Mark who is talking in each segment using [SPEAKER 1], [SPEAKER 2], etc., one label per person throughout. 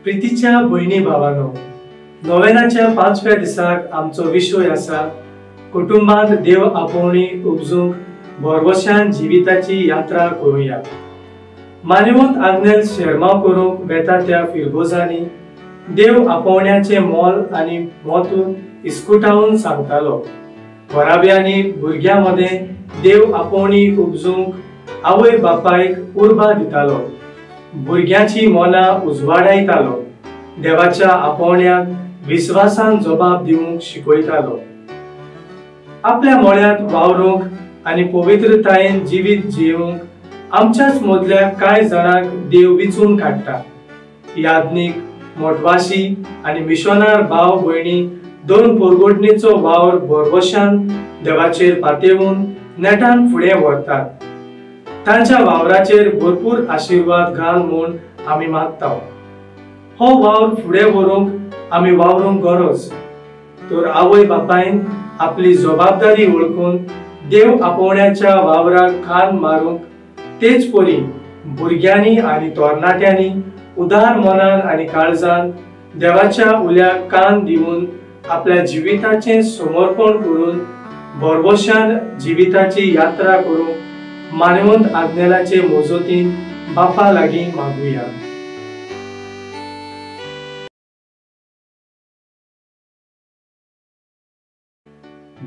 [SPEAKER 1] प्रितीच्या भयणी भावानो, नोवेनाच्या पांचव्या दिसाक आमचो विशय आसा कुटुंबांत देव आपोवणी उपजूंक भरवशान जिविताची यात्रा करुया। मानवंत आग्नेल शेरमाव करूंक वेता त्या फिरगोजांनी देव आपोवण्याचें मोल आनी म्हत्व इस्कुटावन सांगतालो। घराब्यांनी भुरग्यां मदें देव आपोवणी उपजूंक आवय बापायक उर्बा दितालो, भुरग्यांची मनां उजवाडायतालो, देवाच्या आपोवण्याक विस्वासान जबाब दिवंक शिकयतालो। आपल्या मळ्यांत वावरूंक आनी पवित्रतायेन जिवीत जिवंक आमच्याच मदल्या कांय जाणांक देव विचून काडटा। याज्ञीक, मोटवाशी आनी मिशनार भाव भयणी दोन पोरगोडणेचो वावर भरवशान देवाचेर पातेवन नेटान फुडें व्हरतात। तांच्या वावराचेर भरपूर आशिर्वाद घाल म्हूण आमी मागता। हो वावर फुडें व्हरूंक आमी वावरूंक गरज तर आवय बापायन आपली जबाबदारी वळखून देव आपोवण्याच्या वावराक खान मारूंक, तेच परी भुरग्यांनी आनी तरणाट्यांनी उदार मनान आनी काळजान देवाच्या उल्याक कान दिवन आपल्या जिविताचें समर्पण करून भरवशान जिविताची यात्रा करूंक मानवंत आग्नेलाचे मोजोतीन बापा लागीं मागुया।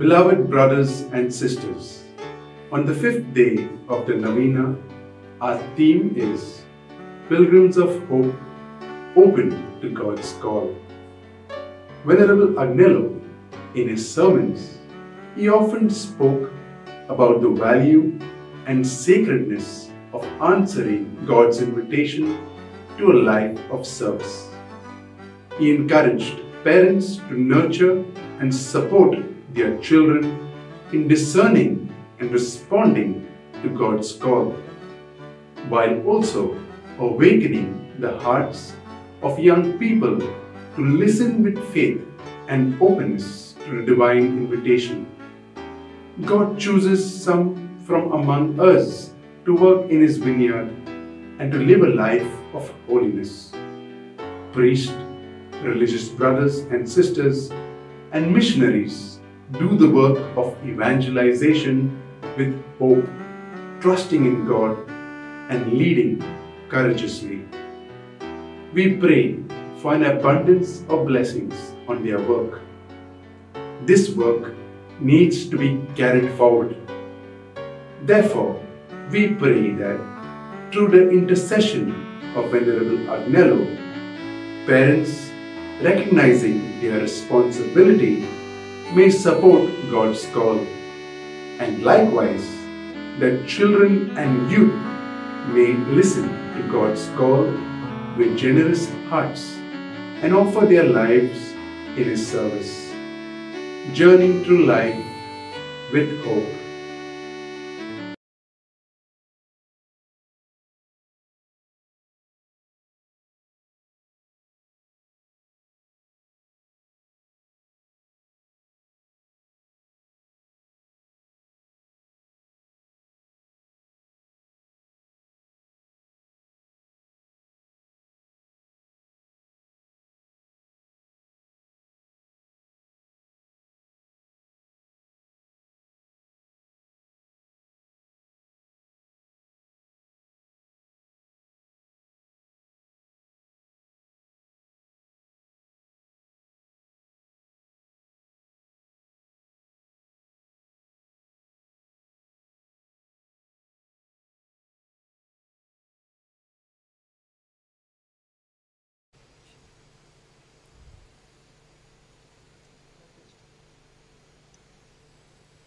[SPEAKER 2] Beloved brothers and sisters, on the fifth day of the Novena, our theme is Pilgrims of Hope, Open to God's Call. Venerable Agnelo, in his sermons, he often spoke about the value and sacredness of answering God's invitation to a life of service. He encouraged parents to nurture and support their children in discerning and responding to God's call, while also awakening the hearts of young people to listen with faith and openness to the divine invitation. God chooses some from among us to work in His vineyard and to live a life of holiness. Priests, religious brothers and sisters, and missionaries do the work of evangelization with hope, trusting in God and leading courageously. We pray for an abundance of blessings on their work. This work needs to be carried forward. Therefore, we pray that through the intercession of Venerable Agnelo, parents, recognizing their responsibility, may support God's call, and likewise that children and youth may listen to God's call with generous hearts and offer their lives in His service, journeying through life with hope.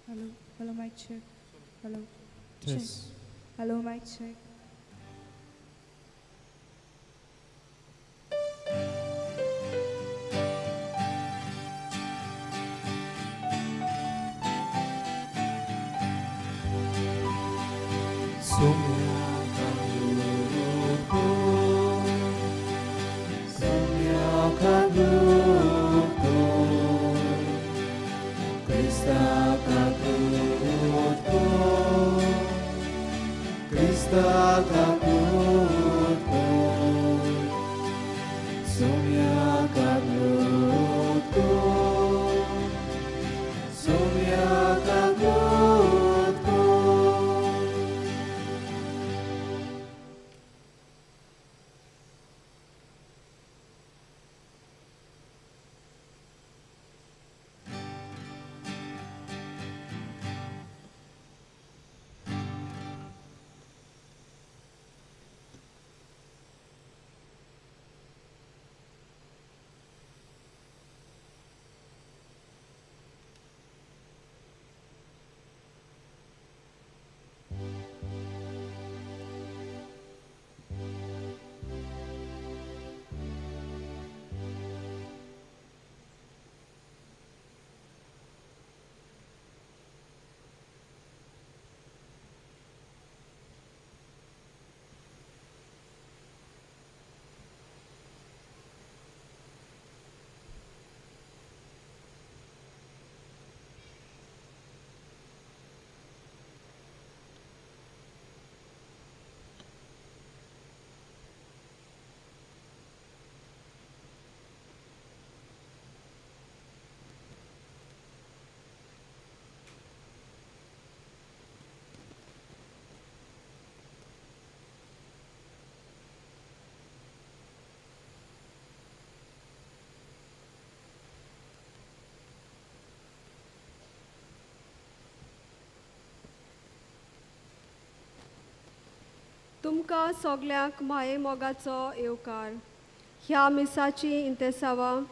[SPEAKER 3] Hello, hello, mic check. Hello.
[SPEAKER 4] Test.
[SPEAKER 3] Check. Hello, mic check.
[SPEAKER 4] Krista तुमकां सगल्यांक माये मोगाचो येवकार. ह्या मिसाची इंतेसांवां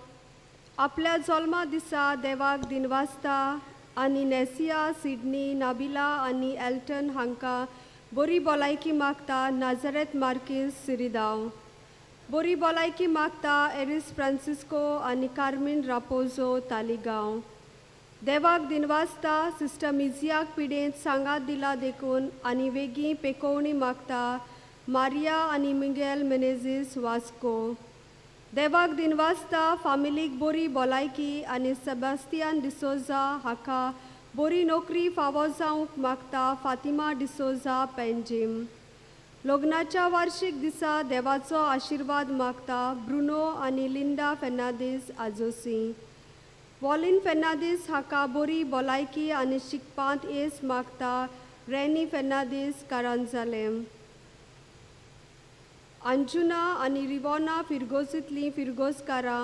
[SPEAKER 4] आपल्या जल्मा दिसा देवाक दिनवासता आनी नेसिया, सिडनी, नाबिला आनी एल्टन हांकां बरी भलायकी मागता नाजरेत मार्कीस सिरिदांव. बरी भलायकी मागता एरिस फ्रांसिस्को आनी कार्मीन रापोजो तालिगांव. देवाक दिनवासता सिस्टर मिजियाक पिडेंत सांगात दिला देखून आनी वेगीं पेकोवणी मागता मारिया आनी मिगेल मेनेझीस वास्को. देवाक दिनवासता फामिलीक बरी भलायकी आनी सेबास्तियान डिसोजा हाका बरी नोकरी फावो जावंक मागता फातिमा डिसोजा पेंजीम. लग्नाच्या वार्षिक दिसा देवाचो आशिर्वाद मागता ब्रुनो आनी लिंडा फेर्नांदीस आजोसी. वॉलिन फेर्नांदीस हाका बरी भलायकी आनी शिकपांत येस मागता रेनी फेर्नांदीस कारांजालेम. अंजुना आनी रिवोना फिरगोजींतलीं फिरगोजकारां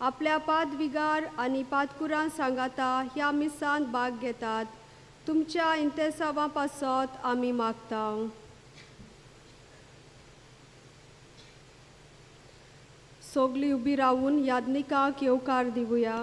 [SPEAKER 4] आपल्या पादविगार आनी पादकुरां सांगाता ह्या मिसांत भाग घेतात. तुमच्या इंतेसांवां पासत आमी मागता. सगळीं उबी रावून यादनिकाक येवकार दिवया.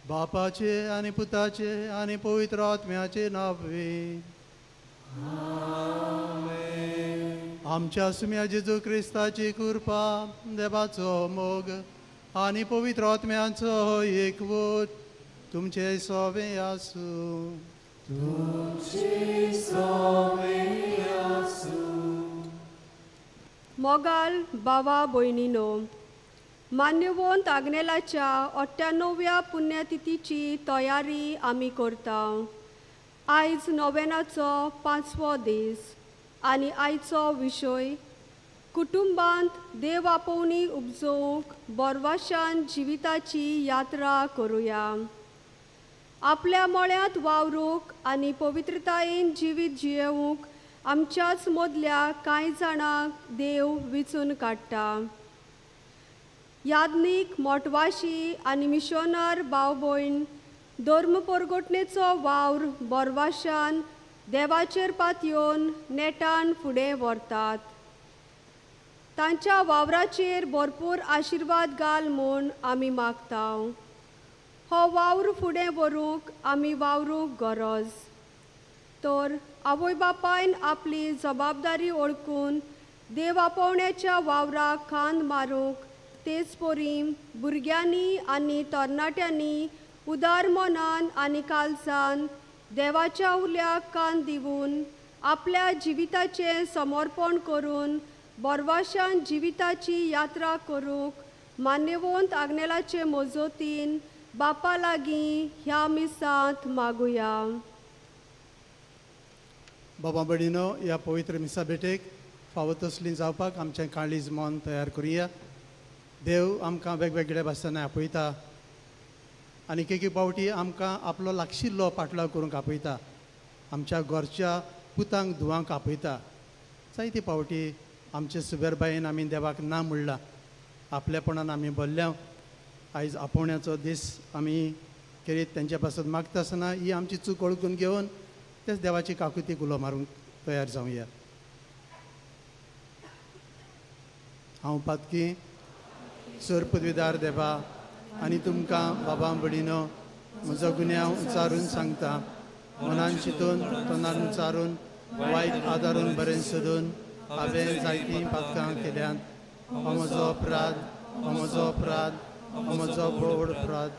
[SPEAKER 5] बापाचे आनी पुताचे आनी पवित्र आत्म्याचे नांवे. आमच्या सुम्या जेजू क्रिस्ताची कृपा, देवाचो मोग आनी पवित्र आत्म्याचो एकवट तुमचे सोवे आसूं.
[SPEAKER 6] तुमचे सोवे आसूं.
[SPEAKER 4] मोगाल बाबा भयणीनो, मान्यवंत आग्नेलाच्या 98व्या पुण्यतिथीची तयारी आमी करता. आयज नोवेनाचो 5वो दीस आनी आयचो विशय कुटुंबांत देव आपोवणी उपजोवंक बोरवाशान जिविताची यात्रा करुया. आपल्या मळ्यांत वावरूंक आनी पवित्रतायेन जिवीत जियेवंक आमच्याच मदल्या कांय जाणांक देव विचून काडटा. याज्ञीक, मोटवाशी आनी मिशोनार भाव भयण धर्म परगटणेचो वावर बोरवाशान देवाचेर पातयेवन नेटान फुडें व्हरतात. तांच्या वावराचेर भरपूर आशिर्वाद घाल म्हूण आमी मागता. हो वावर फुडें व्हरूंक आमी वावरूंक गरज. तर आवय बापायन आपली जबाबदारी वळखून देव आपोवण्याच्या वावराक खांद मारूंक, तेच परी भुरग्यांनी आनी तरणाट्यांनी उदार मनान आनी काळजान देवाच्या उल्याक कान दिवन आपल्या जिविताचें समर्पण करून बोरवाशान जिविताची यात्रा करूंक मान्यवंत आग्नेलाचे मजतीन बापा लागीं ह्या मिसांत मागुया.
[SPEAKER 5] बाबा भयणीनो, ह्या पवित्र मिसा भेटेक फावो तसली जावपाक आमचें काळीज मन तयार करुया. देव आमकां वेगवेगळ्या भासांनी आपयता आनी एक एक फावटी आमकां आपलो लागशिल्लो पाटलाव करूंक आपयता, आमच्या घरच्या पुतांक धुवांक आपयता. जायते फावटी आमचे सुबेरबायेन आमी देवाक ना म्हणलां, आपलेपणान आमी भरल्या. आयज आपोवण्याचो दीस आमी खेरीत तेंच्या पासत मागता आसतना ही आमची चूक वळखून घेवन तेच देवाची काकुतीक उलो मारूंक तयार जावया. हांव पातकी सर पदवीदार देवा आनी तुमकां बाबा भयणीनो म्हजो गुन्यांव उचारून सांगता. मनान चिंतून तोंडान उचारून वायट आदारून बरें सोदून हांवें जायतीं पातकां केल्यांत. हो म्हजो अपराध, हो म्हजो अपराध, हो म्हजो व्हड अपराध.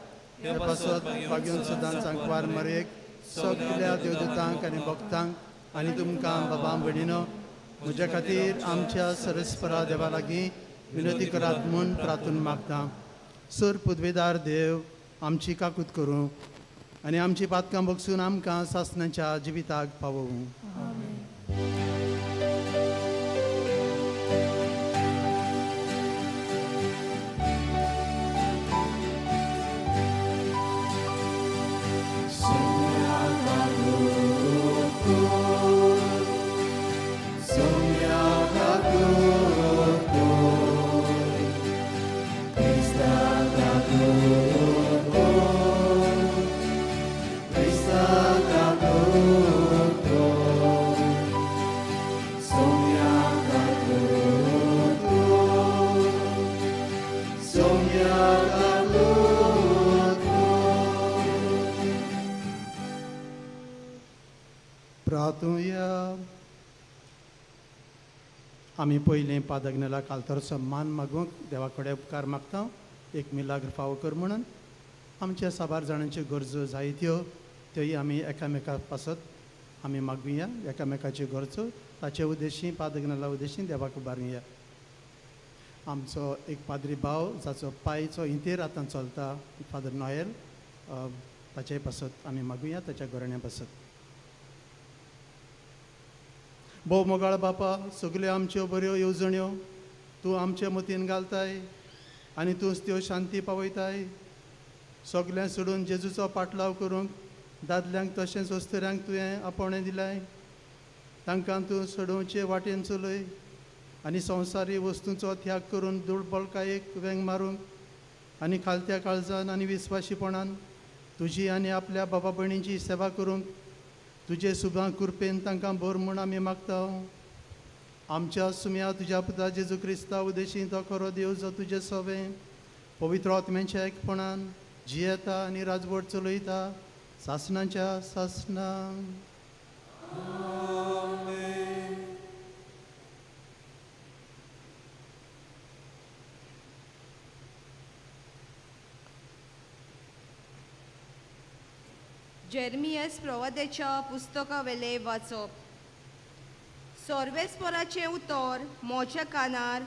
[SPEAKER 5] हे पासत भाग्योन सदांच आंकवार मरेक सगल्या देवदूतांक आनी भक्तांक आनी तुमकां बाबा भयणीनो म्हज्या खातीर आमच्या सरस्परा देवा लागीं विनंती करात म्हूण प्रार्थून मागता. सर पदवेदार देव आमची काकूत करूं आनी आमची पातकां बगसून आमकां सासणाच्या जिविताक पावोवं. आमी पयलीं पादग्नेलाक आल्तरचो मान मागूंक देवा कडेन उपकार मागता. एक मिलाग्र फावो कर म्हणून आमच्या साबार जाणांच्यो गरजो जायत्यो त्योय आमी एकामेका पासत आमी मागुया. एकामेकाच्यो गरजो ताचे उद्देशी पादग्नेला उद्देशी देवाक उबारुया. आमचो एक पाद्री भाव जाचो पांयचो इंतेर आतां चलता, फादर नॉयल, ताचे पासत आमी मागुया, ताच्या घराण्या पासत. भोव मोगाळ बापा, सगल्यो आमच्यो बऱ्यो येवजण्यो तूं आमचे मतीन घालताय आनी तूंच त्यो शांती पावयताय. सगळें सोडून जेजूचो पाटलाव करूंक दादल्यांक तशेंच अस्तुऱ्यांक तुवें आपोवणें दिलाय. तांकां तूं सोडोवचे वाटेन चलय आनी संवसारी वस्तूंचो त्याग करून दुर्बलकायेक वेंग मारूंक आनी खालत्या काळजान आनी विस्वाशीपणान तुजी आनी आपल्या बाबा भयणींची सेवा करूंक तुजे सुभां कृपेन तांकां भर म्हूण आमी मागता. आमच्या सुम्या तुज्या पुता जेजू क्रिस्ता उदेशी तो खरो देव जो तुजे सवें पवित्र आत्म्याच्या एकपणान जियेता आनी राजवट चलयता सासणाच्या सासणां.
[SPEAKER 7] जेरमियस प्रवाद्याच्या पुस्तकावेले वाचप. सर्वेस्पराचें उतर म्हज्या कानार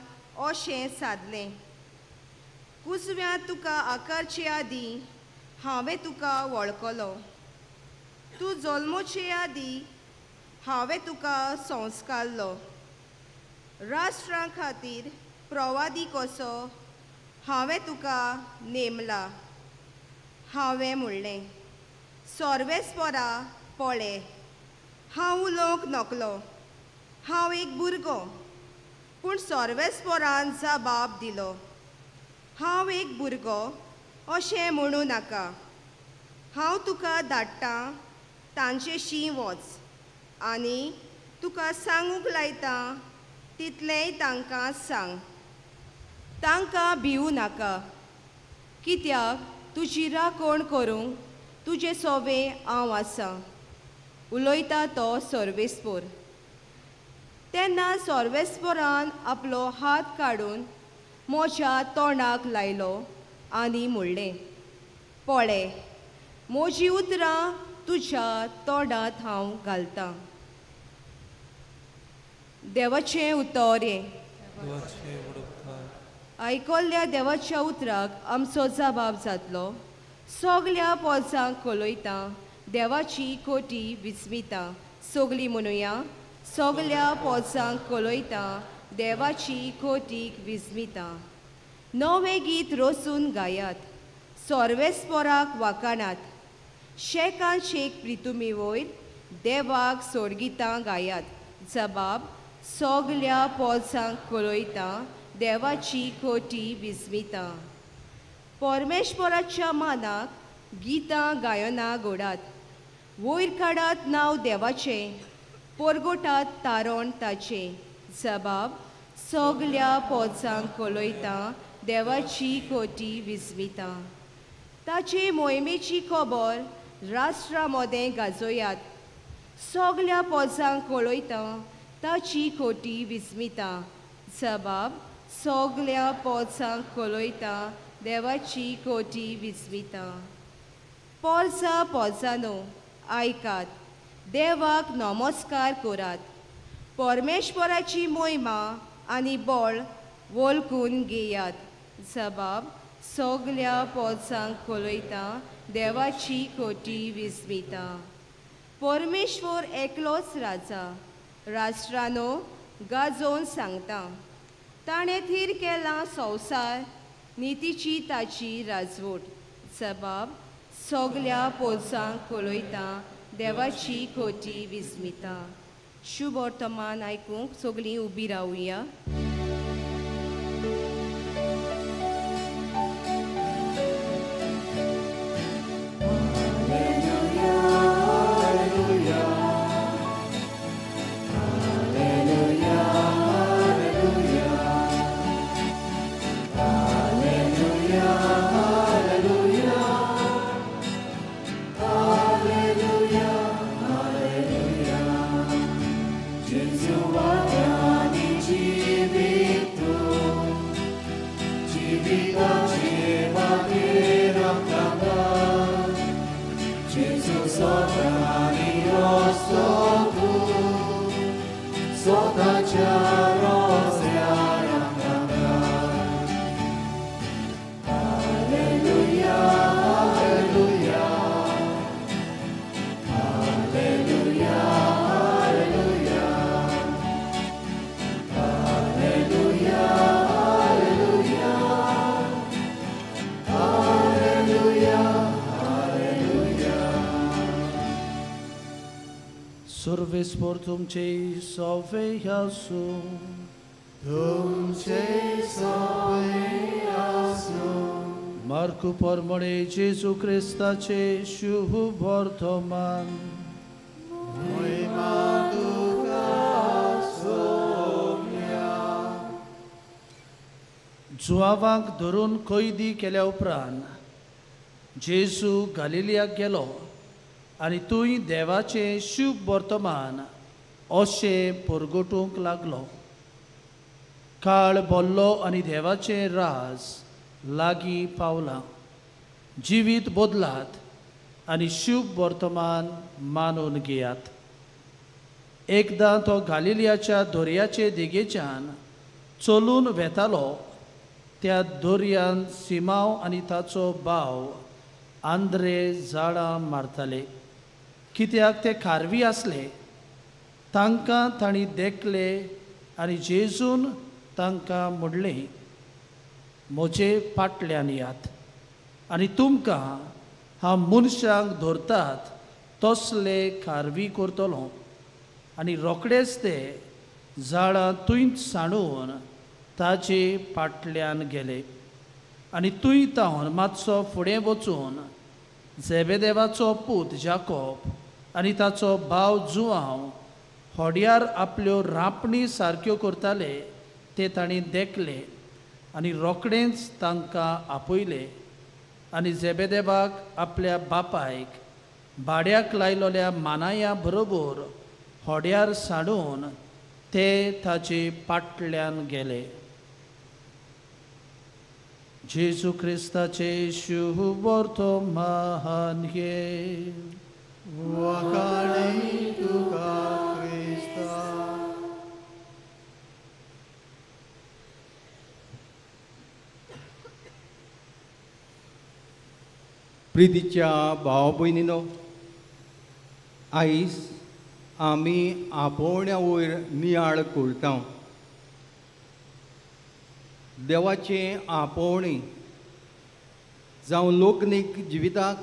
[SPEAKER 7] अशें सादलें, कुजव्यांत तुका आकारचे आदीं हांवें तुका वळखलो, तूं जल्मोचे आदीं हांवें तुका संस्कारलो. राष्ट्रां खातीर प्रवादी कसो हांवें तुका नेमला. हांवें म्हणलें, सर्वेस्परा पळे, हांव उलोवंक नकलो, हांव एक भुरगो. पूण सर्वेस्परान जबाब दिलो, हांव एक भुरगो अशें म्हणूं नाका. हांव तुका धाडटां तांचेशी वच आनी तुका सांगूंक लायतां तितलेंय तांकां सांग. तांकां भिवू नाका, कित्याक तुजी राखण करूंक तुजे सोवे हांव आसा, उलयता तो सर्वेस्पोर. तेन्ना सर्वेस्पोरान आपलो हात काडून म्हज्या तोंडाक लायलो आनी म्हणलें, पळे, म्हजी उतरां तुज्या तोंडांत हांव घालतां. देवाचें उतर हें. आयकल्ल्या देवाच्या उतराक आमचो जबाब जातलो. सगल्या पोजांक कोलयता, देवाची कोटी विस्मिता. सगली म्हणुया, सगल्या पोजांक कोलयता, देवाची कोटीक विस्मिता. नवें गीत रचून गायात, सोर्वेस्पोराक वाकाणात, शेकान शेक प्रितुमी वयर देवाक सोडगितां गायात. जबाब सगल्या पोजांक कोलयता, देवाची कोटी विस्मिता. परमेश्वराच्या मानाक गितां गायनां घोडात, वयर काडात नांव देवाचें, परगोटात तारण ताचें. जबाब सगल्या पोजांक कोलयता, देवाची कोटी विस्मिता. ताचे मोहिमेची खबर राष्ट्रा मदें गाजोयात, सगल्या पोजांक कोलयता, ताची कोटी विस्मिता. जबाब सगल्या पोजांक कोलयता, देवाची कोटी विस्मिता. पोरसा पोजानो आयकात, देवाक नमस्कार करात, परमेश्वराची मोहिमा आनी बळ वळखून घेयात. जबाब सगल्या पोजांक कोलयता, देवाची कोटी विस्मिता. परमेश्वर एकलोच राजा, राष्ट्रानो गाजोवन सांगता, ताणें थीर केला संवसार, नितीची ताची राजवट. जबाब सगल्या पोजांक कोलयता, देवाची कोटी विस्मिता. शुभ वर्तमान आयकूंक सगळीं उबी रावया.
[SPEAKER 5] सर्वेस्पोर तुमचे सवे आसूं, तुमचे सवे आसूं. मार्कू परमणे जेजू क्रिस्ताचे शुभ वर्तमान. महिमा तुका सोम्या. जुआवांक धरून कैदी केल्या उपरांत जेजू गालिलियाक गेलो आनी तूंय देवाचें शुभ वर्तमान अशें परगटूंक लागलो. काळ बोल्लो आनी देवाचें राज लागीं पावलां. जिवीत बदलात आनी शुभ वर्तमान मानून घेयात. एकदां तो गालिलियाच्या दर्याचे देगेच्यान चलून वेतालो. त्या दर्यान सिमांव आनी ताचो भाव आंद्रे झाडां मारताले, कित्याक ते खारवी आसले. तांकां तांणी देखले आनी जेजून तांकां म्हणलें, म्हजे फाटल्यान यात आनी तुमकां हांव मनशांक धरतात तसले खारवी करतलो. आनी रोखडेच ते झाडां थंयच सांडून ताजे फाटल्यान गेले. आनी थंय तावन मातसो फुडें वचून झेबेदेवाचो पूत जाकोब आनी ताचो भाव जुआंव होड्यार आपल्यो रांपणी सारक्यो करताले ते तांणी देखले आनी रोखडेंच तांकां आपयले. आनी झेबेदेवाक आपल्या बापायक भाड्याक लायलोल्या मानाया बरोबर होड्यार सांडून ते ताजे फाटल्यान गेले. जेजू क्रिस्ताचे शुभ वर्तमान हे.
[SPEAKER 6] वाखाणी तुका क्रिस्ता.
[SPEAKER 8] प्रितीच्या भाव भयणीनो, आयज आमी आपोवण्या वयर नियाळ करता. देवाचें आपोवणें जावं लोकनीक जिविताक,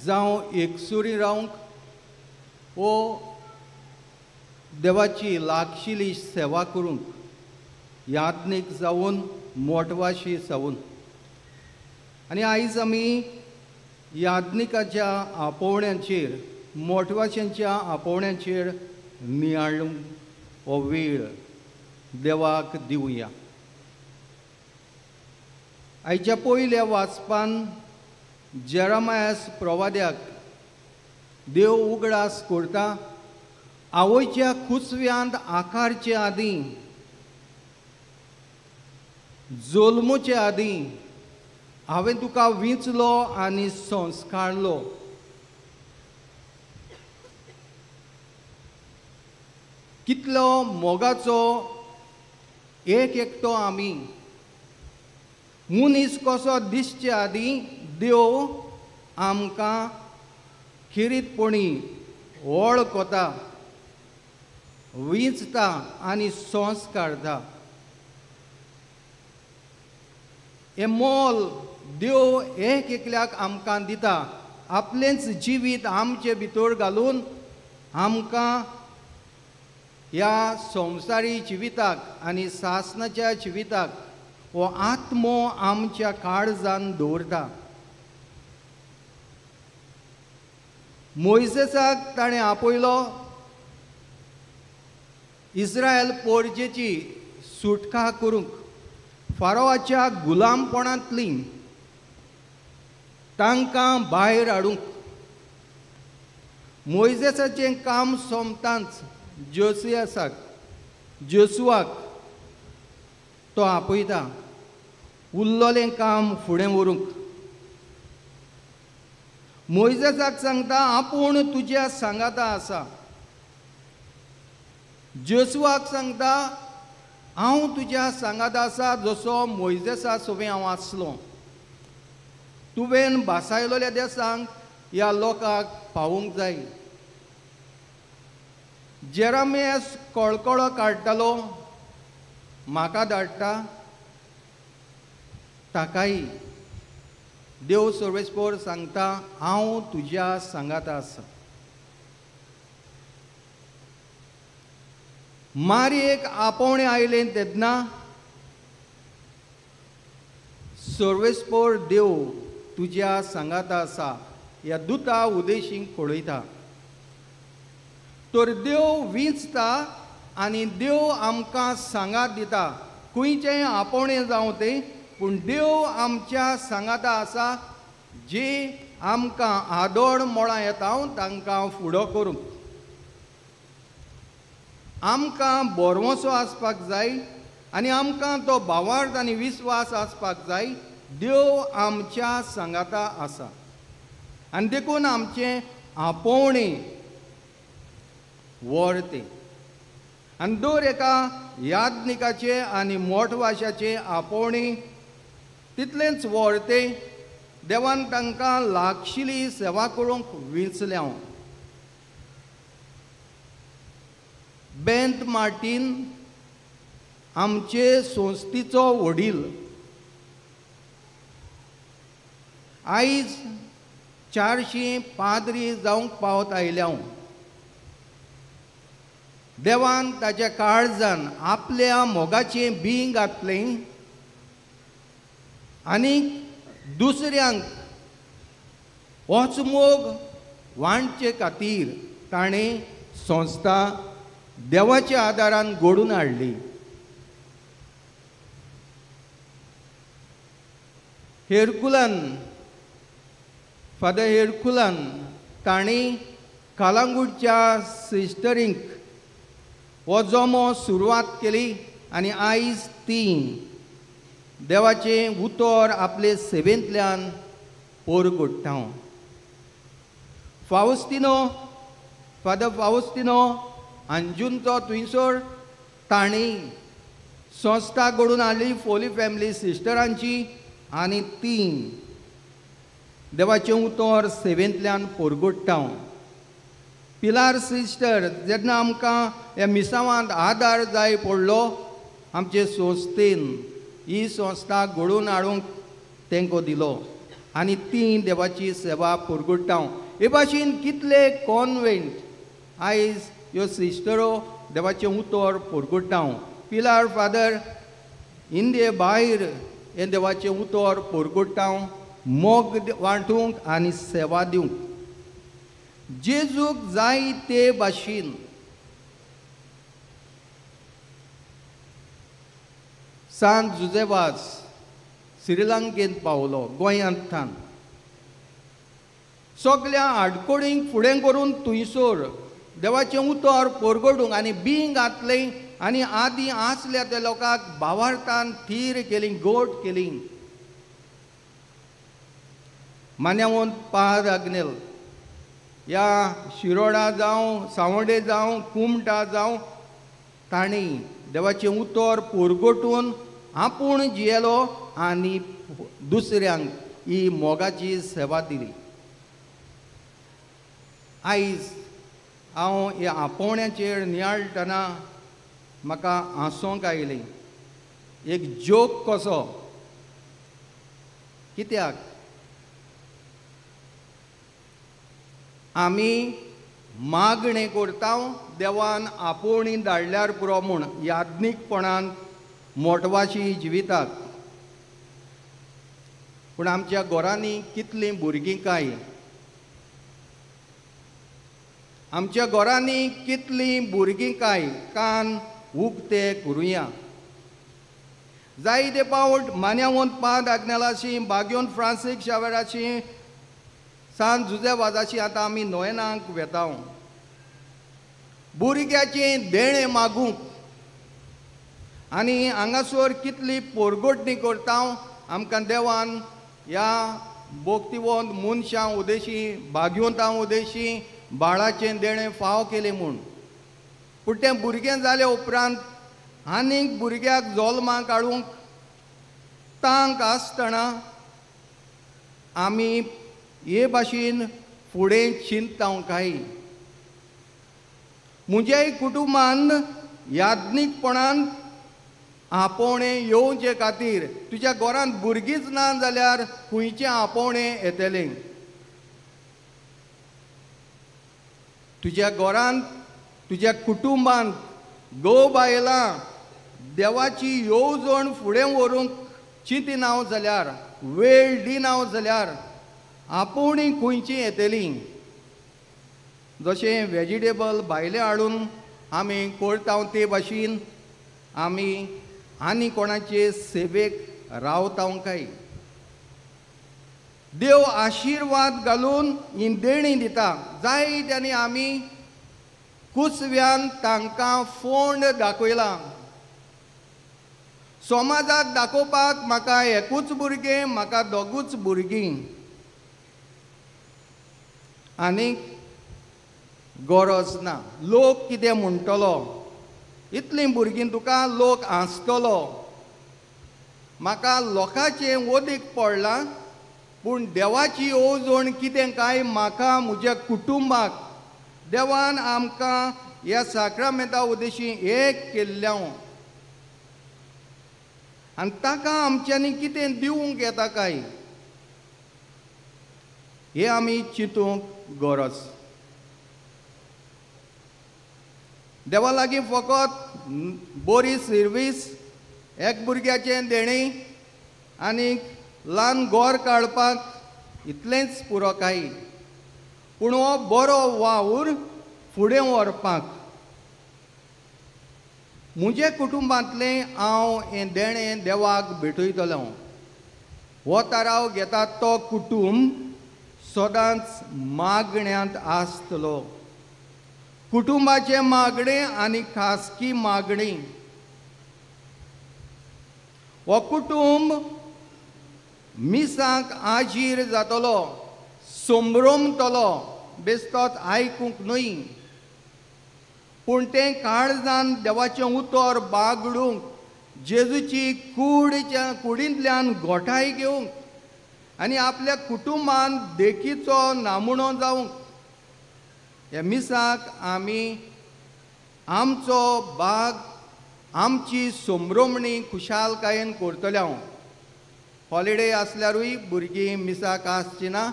[SPEAKER 8] जावं एकसुरी रावंक वो देवाची लागशिली सेवा करूंक, याज्ञीक जावन मोटवाशी जावन. आनी आयज आमी याज्ञिकाच्या आपोवण्यांचेर, मोटवाशांच्या आपोवण्यांचेर नियाळूंक हो वेळ देवाक दिवया. आयच्या पयल्या वाचपान जेरामायस प्रवाद्याक देव उगडास करता, आवयच्या कुसव्यांत आकारचे आदीं, जल्मूचे आदीं हांवें तुका विंचलो आनी संस्कारलो. कितलो मोगाचो एक एकटो आमी मनीस कसो दिसचे आदीं देव आमकां खेरीतपणी वळखता, विंचता आनी संस्कारता. हें मोल देव एक एकल्याक आमकां दिता. आपलेंच जिवीत आमचे भितर घालून आमकां ह्या संवसारी जिविताक आनी सासणाच्या जिविताक हो आत्मो आमच्या काळजान दवरता. मोयसेसाक ताणें आपयलो इस्रायल पोरजेची सुटका करूंक, फारोवाच्या गुलामपणांतली तांकां भायर हाडूंक. मोयजेसाचें काम सोंपतांच जोसियासाक, जोसुआक तो आपयता उरलेलें काम फुडें व्हरूंक. मोयजेसाक सांगता, आपूण तुज्या सांगाता आसा. जोसुआक सांगता, हांव तुज्या सांगाता आसा जसो मोयजेसा सोबें हांव आसलो. तुवें भासायलोल्या देसांक ह्या लोकांक पावूंक जाय. जेरामियास कळकळो काडटालो, म्हाका धाडटा ताकाय देव सर्वेस्पोर सांगता, हांव तुज्या सांगाता आसा. मारयेक आपोवणें आयलें तेन्ना सर्वेस्पोर देव तुज्या सांगाता आसा ह्या दुता उदेशींक कळयता. तर देव विंचता आनी देव आमकां सांगात दिता. खंयचेंय आपोवणें जावं तें, पूण देव आमच्या सांगाता आसा. जे आमकां आदोड मोळां येता तांकां फुडो करूंक आमकां भरवंसो आसपाक जाय आनी आमकां तो भावार्थ आनी विस्वास आसपाक जाय. देव आमच्या सांगाता आसा आनी देखून आमचें आपोवणें व्हरतें. आनी दर एका याज्ञिकाचें आनी मोठवाशाचें आपोवणें तितलेंच व्हरतें. देवान तांकां लागशिली सेवा करूंक विंचल्या. बेंत मार्टीन आमचे संस्थेचो वडील. आयज 400 पाद्री जावंक पावत आयल्या. देवान ताच्या काळजान आपल्या मोगाचें बीं घातलें आनी दुसऱ्यांक होच मोग वांटचे खातीर ताणें संस्था देवाच्या आदारान घडून हाडली. हेरकुलान, फादर हेरकुलान तांणी कालांगूटच्या सिस्टरींक हो जमो सुरवात केली आनी आयज ती देवाचें उतर आपले सेवेंतल्यान परगट्टा. फावस्तिनो, फादर फावस्तिनो अंजुनचो थंयसर तांणी संस्था घडून हाडली फोली फॅमिली सिस्टरांची आनी ती देवाचें उतर सेवेंतल्यान पोरगोडटा. पिलार सिस्टर जेन्ना आमकां ह्या मिसावांत आदार जाय पडलो आमचे संस्थेन ही संस्था घडोवन हाडूंक तेंको दिलो आनी ती देवाची सेवा पोरगोडटा. हे भाशेन कितले कॉन्वेंट आयज ह्यो सिस्टरो देवाचें उतर पोरगोडटा. पिलार फादर इंडिये भायर हें देवाचें उतर पोरगोडटा, मोग वांटूंक आनी सेवा दिवंक. जेजूक जाय ते भाशेन सांत जुजेवास श्रीलंकेंत पावलो, गोंयांतल्यान सगल्या आडकोडींक फुडें करून थंयसर देवाचें उतर पोरगोडूंक आनी बींग घातलें आनी आदीं आसल्या त्या लोकांक भावार्थान थीर केली, गोट केली. मान्यावंत पाद आग्नेल ह्या शिरोडा जावं, सांवडे जावं, कुमटा जावं, तांणी देवाचें उतर पोरगोटून आपूण जियेलो आनी दुसऱ्यांक ही मोगाची सेवा दिली. आयज हांव ह्या आपोवण्याचेर नियाळटना म्हाका हांसोंक आयलें, एक जोक कसो. कित्याक आमी मागणें करता देवान आपोवणी धाडल्यार पुरो म्हूण याज्ञीकपणान मोटवाशी जिवितात. पूण आमच्या घरांनी कितलीं भुरगीं काय, आमच्या घरांनी कितलीं भुरगीं काय, कान उक्ते करुया. जायते पावट मान्यावंत पाद आग्नेलाशी, बाग्योन फ्रांसीक शावेराशी, सांत जुजे वाजाशी आतां आमी नोयनाक वेता भुरग्याचें देणें मागूंक आनी हांगासर कितली पोरगोटणी करता. आमकां देवान ह्या भोक्तिवंत मनशां उदेशी, भाग्यवंतां उदेशी बाळाचें देणें फाव केलें म्हूण. पूण तें भुरगें जाले उपरांत आनीक भुरग्याक जल्माक हाडूंक तांक आसतना आमी हे भाशेन फुडें चिंतता काय. म्हज्याय कुटुंबान याज्ञीकपणान आपोवणें येवचे खातीर तुज्या घरांत भुरगींच ना जाल्यार खंयचें आपोवणें येतलें? तुज्या घरांत तुज्या कुटुंबांत घोव बायलां देवाची येवजण फुडें व्हरूंक चिंतिना जाल्यार, वेळ दिना जाल्यार आपोवणी खंयची येतली? जशें वेजिटेबल भायलें हाडून आमी करता ते भाशेन आमी आनी कोणाचे सेवेक रावता काय? देव आशिर्वाद घालून ही देणी दिता. जायत्यांनी आमी कुसव्यान तांकां फोंड दाखयला. समाजाक दाखोवपाक म्हाका एकूच भुरगें, म्हाका दोगूच भुरगीं, आनी गरज ना. लोक कितें म्हणटलो, इतलीं भुरगीं तुका लोक हांसतलो. म्हाका लोकांचें वदीक पडलां, पूण देवाची येवजण कितें काय म्हाका म्हज्या कुटुंबाक देवान आमकां ह्या साक्रामेंता उदेशी एक केल्ल्या आनी ताका आमच्यांनी कितें दिवंक येता काय हें आमी चिंतूंक गरज. देवा लागीं फकत बरी सर्वीस, एक भुरग्याचें देणें आनी ल्हान गोर काडपाक इतलेंच पुरो काय, पूण हो बरो वावर फुडें व्हरपाक म्हज्या कुटुंबांतलें हांव हें देणें देवाक भेटयतलो. हो थाराव घेता तो कुटुंब सदांच मागण्यांत आसतलो. कुटुंबाचें मागणें आनी खासगी मागणी. हो कुटुंब मिसाक आजीर जातलो, संभ्रमतलो, बेस्तोच आयकूंक न्हय, पूण तें काळजान देवाचें उतर बागडूंक, जेजूची कुडींतल्यान गोठाय घेवंक, आनी आपल्या कुटुंबान देखीचो नामुणो जावंक. ह्या मिसाक आमी आमचो बाग आमची संभ्रमणी खुशालकायेन करतले. हांव हॉलिडे आसल्यारूय भुरगीं मिसाक आसची ना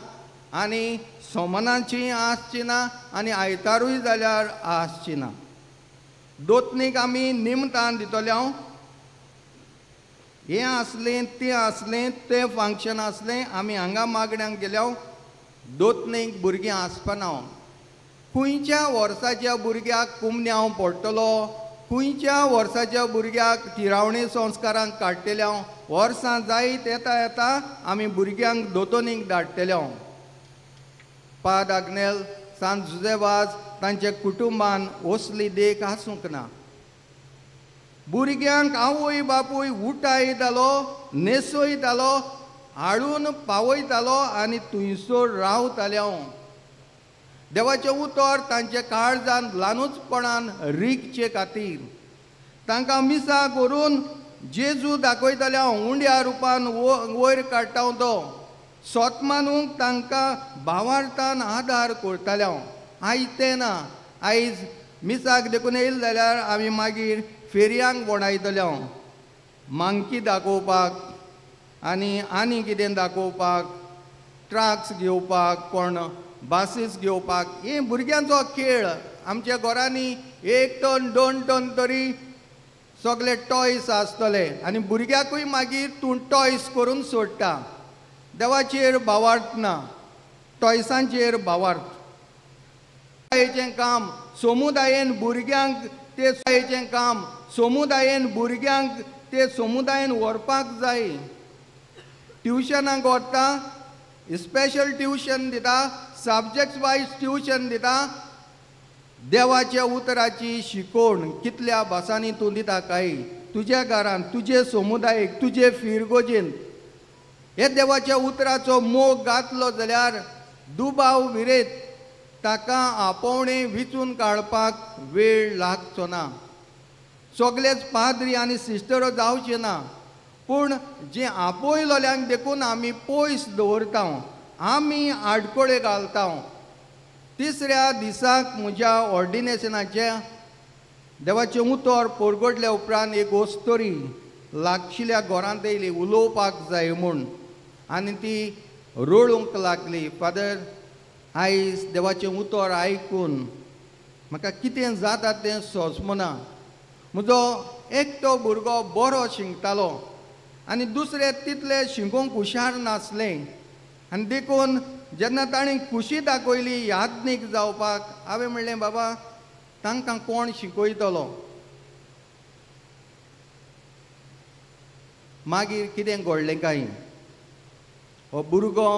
[SPEAKER 8] आनी सोमनाची आसची ना आनी आयतारूय जाल्यार आसची ना. दोतनीक आमी निमतान दितले. हांव हें आसलें तें आसलें तें फंक्शन आसलें आमी हांगा मागण्यांक गेल्या दोतनीक भुरगीं आसपाना. खंयच्या वर्साच्या भुरग्याक कुमन्यांव पडटलो, खंयच्या वर्साच्या भुरग्याक तिरावणी संस्कारांक काडटले. हांव वर्सां जायत येता येता आमी भुरग्यांक दोतोनीक धाडटले. हांव पाद आग्नेल सांत जुजेवाज तांच्या कुटुंबान असली देख आसूंक ना. भुरग्यांक आवय बापूय उठायतालो, न्हेसयतालो, हाडून पावयतालो आनी थंयसर रावताले. हांव देवाचें उतर तांच्या काळजान ल्हानूचपणान रिगचे खातीर तांकां मिसां करून जेजू दाखयताले. हांव उंड्या रुपान वयर काडटा तो सोत मानूंक तांकां भावार्थान आदार करताले. हांव आयज तें ना. आयज मिसाक देखून येयले जाल्यार आमी मागीर फेरयांक बोणायतले. हांव मांकी दाखोवपाक आनी आनी कितें दाखोवपाक, ट्रक्स घेवपाक, कोण बासीस घेवपाक. हे भुरग्यांचो खेळ. आमच्या घरांनी 1 टन 2 टन तरी सगळे टॉयस आसतले आनी भुरग्याकूय मागीर तूं टॉयस करून सोडटा. देवाचेर भावार्थ ना, टॉयसांचेर भावार्थ. हेचें काम समुदायेन भुरग्यांक ते हेचें काम समुदायेन भुरग्यांक ते समुदायेन व्हरपाक जाय. ट्युशनाक व्हरता, स्पेशल ट्युशन दिता, सब्जेक्ट वायज ट्युशन दिता. देवाच्या उतराची शिकवण कितल्या भासांनी तूं दिता काय तुज्या घरान, तुजे समुदायेक, तुजे फिरगोजेन. हे देवाच्या उतराचो मोग घातलो जाल्यार दुबाव विरेत ताका आपोवणें विचून काडपाक वेळ लागचो ना. सगलेच पाद्री आनी सिस्टरो जावचे ना, पूण जे आपयलोल्यांक देखून आमी पयस दवरता, आमी आडकोळे घालता. तिसऱ्या दिसाक म्हज्या ऑर्डिनेशनाचें देवाचें उतर परगटल्या उपरांत एक ओस्तोरी लागशिल्ल्या घरांत येयली उलोवपाक जाय म्हूण आनी ती रडूंक लागली. फादर, आयज देवाचें उतर आयकून म्हाका कितें जाता तें सोंसना. म्हजो एकटो भुरगो बरो शिंकतालो आनी दुसरे तितले शिकोवंक हुशार नासलें आनी देखून जेन्ना ताणें खुशी दाखयली याज्ञीक जावपाक, हांवें म्हणलें बाबा तांकां कोण शिकयतलो. मागीर कितें घडलें काय, हो भुरगो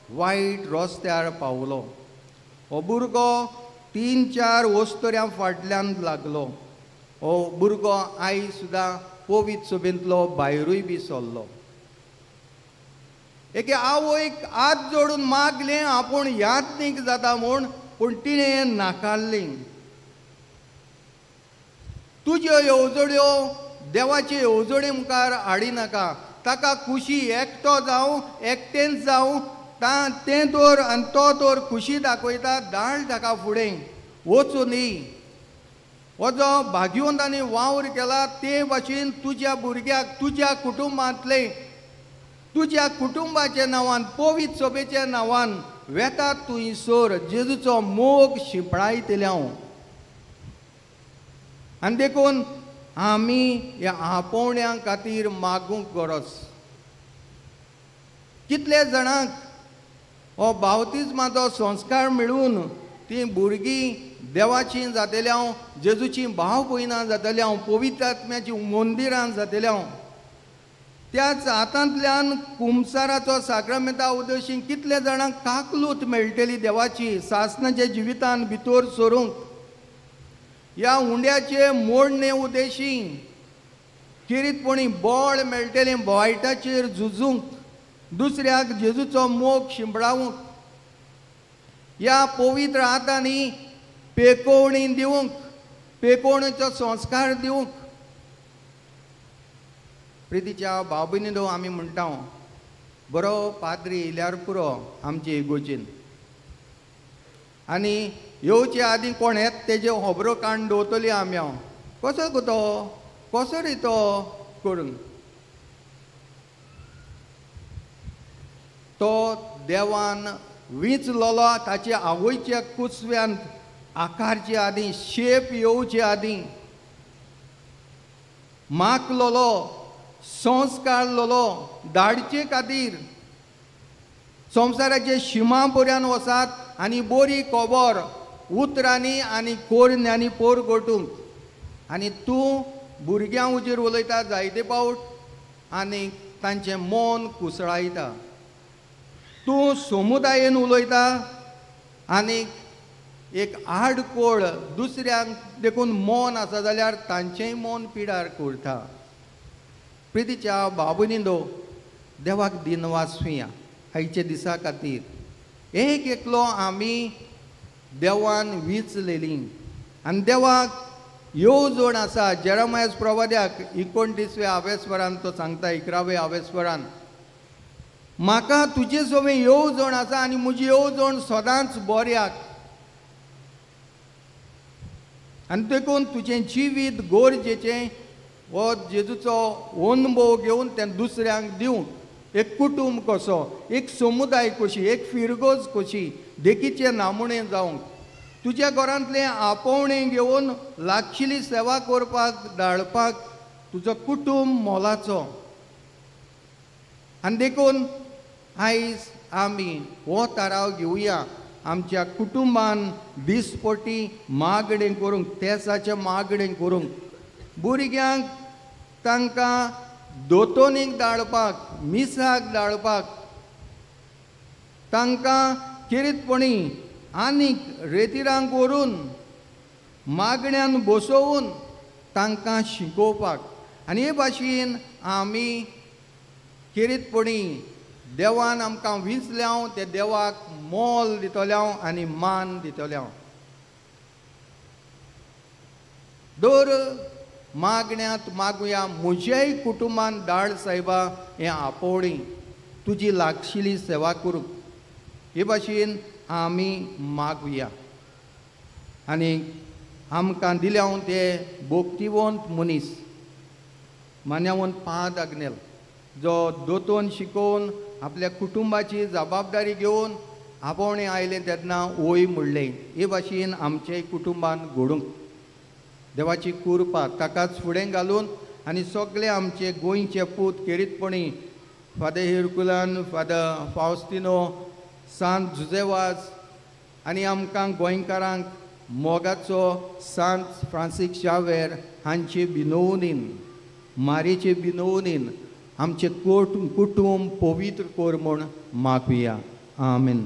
[SPEAKER 8] वायट रस्त्यार पावलो. हो भुरगो 3-4 वस्तुऱ्यां फाटल्यान लागलो. हो भुरगो आयज सुद्दां पवित्र सभेंतलो भायरूय बी सरलो. एके आवयक हात जोडून मागलें आपूण याज्ञीक जाता म्हूण, पूण तिणें नाकारलें. तुज्यो येवजण्यो देवाचे येवजणे मुखार हाडिनाका. ताका खुशी एकटो जावं एकटेंच जावं तें तर आनी तो तर खुशी दाखयता. धाड ताका फुडें वचूं न्ही. हो जो भाग्यवंतांनी वावर केला ते भाशेन तुज्या भुरग्याक, तुज्या कुटुंबांतले, तुज्या कुटुंबाच्या नांवान, पवित्र सभेच्या नांवान वेता थंयसर जेजूचो मोग शिंपडायतले हांव. आनी देखून आमी ह्या आपोवण्यां खातीर मागूंक गरज. कितले जाणांक हो बावतिज्माचो संस्कार मेळून तीं भुरगीं देवाचीं जातले हांव, जेजूचीं भाव भयणां जातले हांव, पवित्र आत्म्याचीं मंदिरां जातले हांव. त्याच हातांतल्यान कुमसाराचो साक्रामेंता उद्देशीन कितले जाणांक काकलूत मेळटली देवाची सासनाच्या जिवितान भितर सरूंक. ह्या उंड्याचे मोडणे उद्देशी खेरीतपणी बळ मेळटलें वायटाचेर झुजूंक, दुसऱ्याक जेजूचो मोग शिंपडावंक, ह्या पवित्र हातांनी पेकोवणी दिवंक, पेकोवणेचो संस्कार दिवंक. प्रितीच्या भाव भयणीनो, आमी म्हणटा बरो पाद्री येयल्यार पुरो आमचे इगोजीन आनी येवचे आदीं कोण येत तेजे खबरो काडून दवरतली आमी हांव कसो गो तो कसो रे तो करून तो देवान विंचलोलो ताचे आवयच्या कुसव्यान आकारचे आदीं शेप येवचे आदीं माकलोलो संस्कारलोलो धाडचे खातीर संवसाराचे शिमा पर्यंत वचात आनी बरी खबर उतरांनी आनी कोरण्यांनी पोर गोटूंक आनी तूं भुरग्यां हुजीर उलयता जायते पावट आनी तांचें मन कुसळायता. तूं समुदायेन उलयता आनी एक आडकोळ दुसऱ्यांक देखून मन आसा जाल्यार तांचेंय मन पिडार करता. प्रितीच्या बाबुनिंदो देवाक दिनवासुया आयच्या दिसा खातीर. एक एकलो आमी देवान विचलेली आनी देवाक येवजण आसा. जेरमायस प्रवाद्याक 29व्या आवेस्वरान तो सांगता, 11व्या आवेस्वरान, म्हाका तुजे सोबें येवजण आसा आनी म्हजी येवजण सदांच बऱ्याक आनी देखून तुजें जिवीत गरजेचें हो जेजूचो अनुभव घेवन तें दुसऱ्यांक दिवंक एक कुटुंब कसो, एक समुदाय कशी, एक फिरगोज कशी देखीचें नामुणें जावंक तुज्या घरांतलें आपोवणें घेवन लागशिल्ली सेवा करपाक धाडपाक तुजो कुटुंब मोलाचो. आनी देखून आयज आमी हो थाराव घेवया आमच्या कुटुंबान दिसपटी मागणें करूंक, तेसाचें मागणें करूंक, भुरग्यांक तांकां दोतोनीक धाडपाक, मिसाक धाडपाक, तांकां खेरीतपणी आनीक रेतिरांक व्हरून मागण्यान बसोवन तांकां शिकोवपाक. आनी हे भाशेन आमी खेरीतपणी देवान आमकां विंचल्याव ते देवाक मोल दितल्याव आनी मान दितल्याव. दर मागण्यांत मागुया म्हज्याय कुटुंबान दाड सायबा हें आपोवणी तुजी लागशिल्ली सेवा करूंक. हे भाशेन आमी मागुया आनी आमकां दिल्या ते भोक्तिवंत मनीस मान्यावंत पाद आग्नेल जो दोतोन शिकोवन आपल्या कुटुंबाची जबाबदारी घेवन आपोवणें आयलें तेन्ना वय म्हणलें. हे भाशेन आमचे कुटुंबान घडूंक देवाची कृपा ताकाच फुडें घालून आनी सगळे आमचे गोंयचे पूत खेरीतपणी फादर हिरकुलान, फादर फावस्तिनो, सांत जुजेवाज आनी आमकां गोंयकारांक मोगाचो सांत फ्रांसीस शावेर हांचे बिनोवणीन, मारीचे बिनोवणीन आमचें कुटुंब पवित्र कर म्हूण मागुया. आमेन.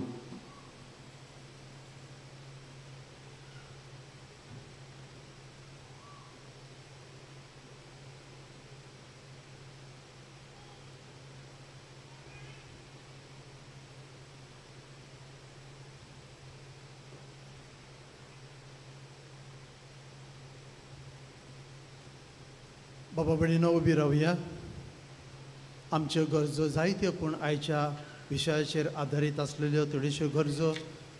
[SPEAKER 5] बाबा भयणीनो उबी रावया. आमच्यो गरजो जायत्यो पूण आयच्या विशयाचेर आदारीत आसलेल्यो थोड्योश्यो गरजो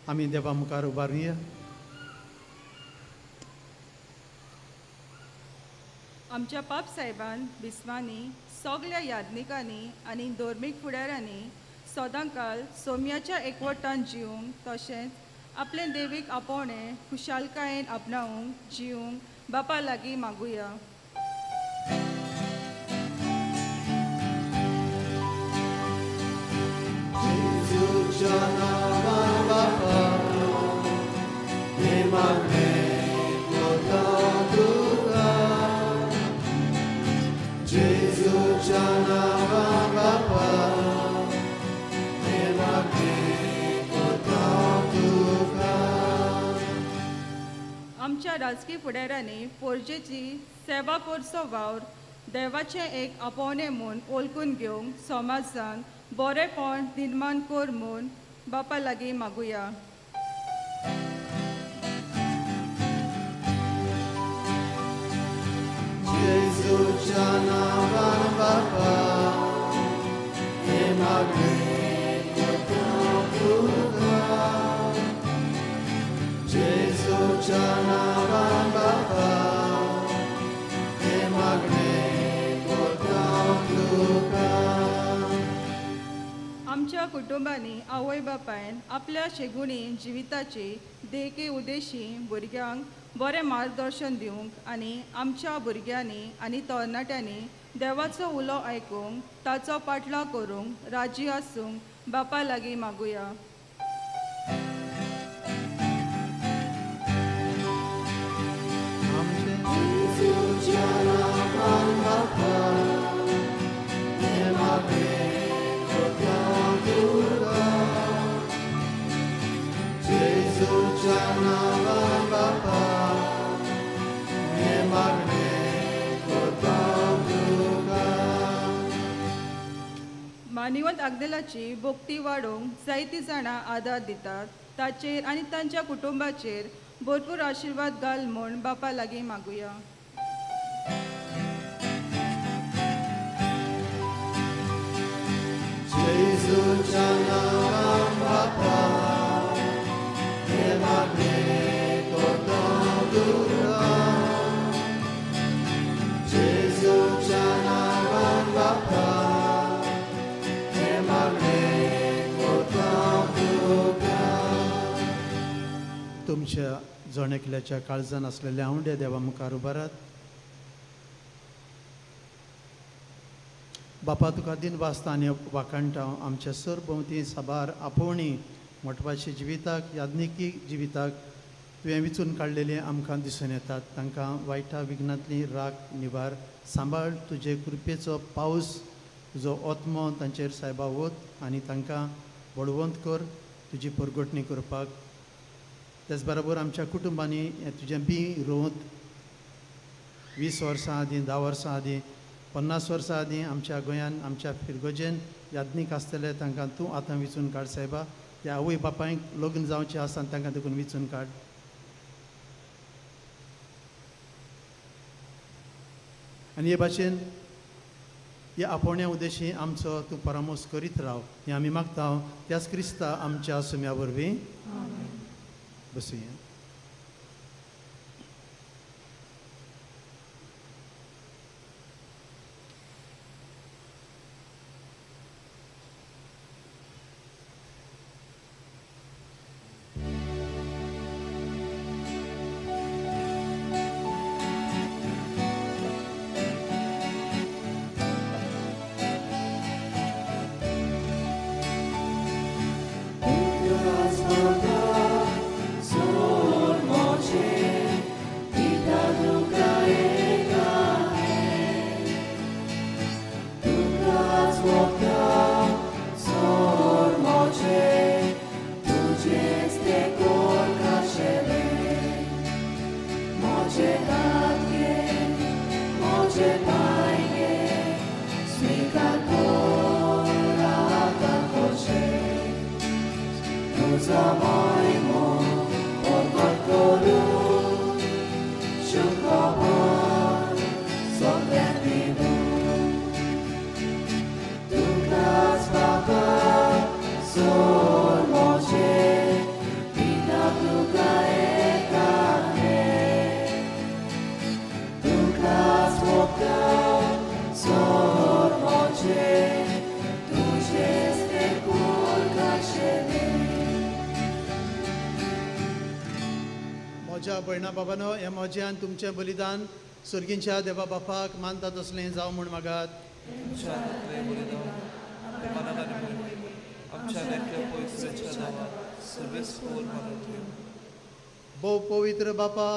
[SPEAKER 5] आमी देवा मुखार उबारुया.
[SPEAKER 3] आमच्या पाप साहेबान बिस्वांनी सगल्या याज्ञिकांनी आनी धर्मीक फुडाऱ्यांनी सदांकाल सोम्याच्या एकवटान जिवंक तशेंच आपलें देवीक आपोवणें खुशालकायेन आपणावंक जिवंक बापा लागीं मागुया. आमच्या राजकीय फुडाऱ्यांनी पोरजेची सेवा करचो वावर देवाचें एक आपोवणें म्हूण वळखून घेवंक समाजान बरेंपण निर्माण कर म्हूण बापा लागीं मागुया.
[SPEAKER 6] जेजूच्या नांवान बापा हे मागणें
[SPEAKER 3] आमच्या कुटुंबांनी आवय बापायन आपल्या शेगुणी जिविताची देखे उद्देशी भुरग्यांक बरें मार्गदर्शन दिवंक आनी आमच्या भुरग्यांनी आनी तरणाट्यांनी देवाचो उलो आयकूंक ताचो पाटलाव करूंक राजी आसूंक बापा लागीं मागुया. मानिवंत आग्नेलाची भोक्ती वाडोवंक जायतीं जाणां आदार दितात ताचेर आनी तांच्या कुटुंबाचेर भरपूर आशिर्वाद घाल म्हूण बापा लागीं मागुया.
[SPEAKER 5] तुमच्या जण एकल्याच्या काळजान आसलेल्या आवंड्या देवा मुखार उबारात. बापा तुका दिनवासता आनी वाखाणटा आमच्या सरभोंवती साबार आपोवणी मठपाच्या जिविताक याज्ञिकी जिविताक तुवें विचून काडलेले आमकां दिसून येतात. तांकां वायटा विघ्नांतली राख निवार सांबाळ. तुजे कृपेचो पावस तुजो आत्मो तांचेर सायबा वत आनी तांकां बळवंत कर तुजी परगटणी करपाक. तेच बरोबर आमच्या कुटुंबांनी तुजें बी रोवंत 20 वर्सां आदीं 10 वर्सां आदीं 50 वर्सां आदीं आमच्या गोंयान आमच्या फिरगोजेन याज्ञीक आसतले तांकां तूं आतां विचून काड सायबा. त्या आवय बापायक लग्न जावचें आसा तांकां देखून विचून काड. आनी हे भाशेन ह्या आपोवण्या उद्देशी आमचो तूं परामर्श करीत राव हें आमी मागता त्याच क्रिस्ता आमच्या सुम्या वरवीं. बसुया. म्हज्या भयणा बाबानो हें म्हजें आनी तुमचें बलिदान सर्गींच्या देवा बापाक मानता तसलें जावं म्हूण मागात. भोव पवित्र बापा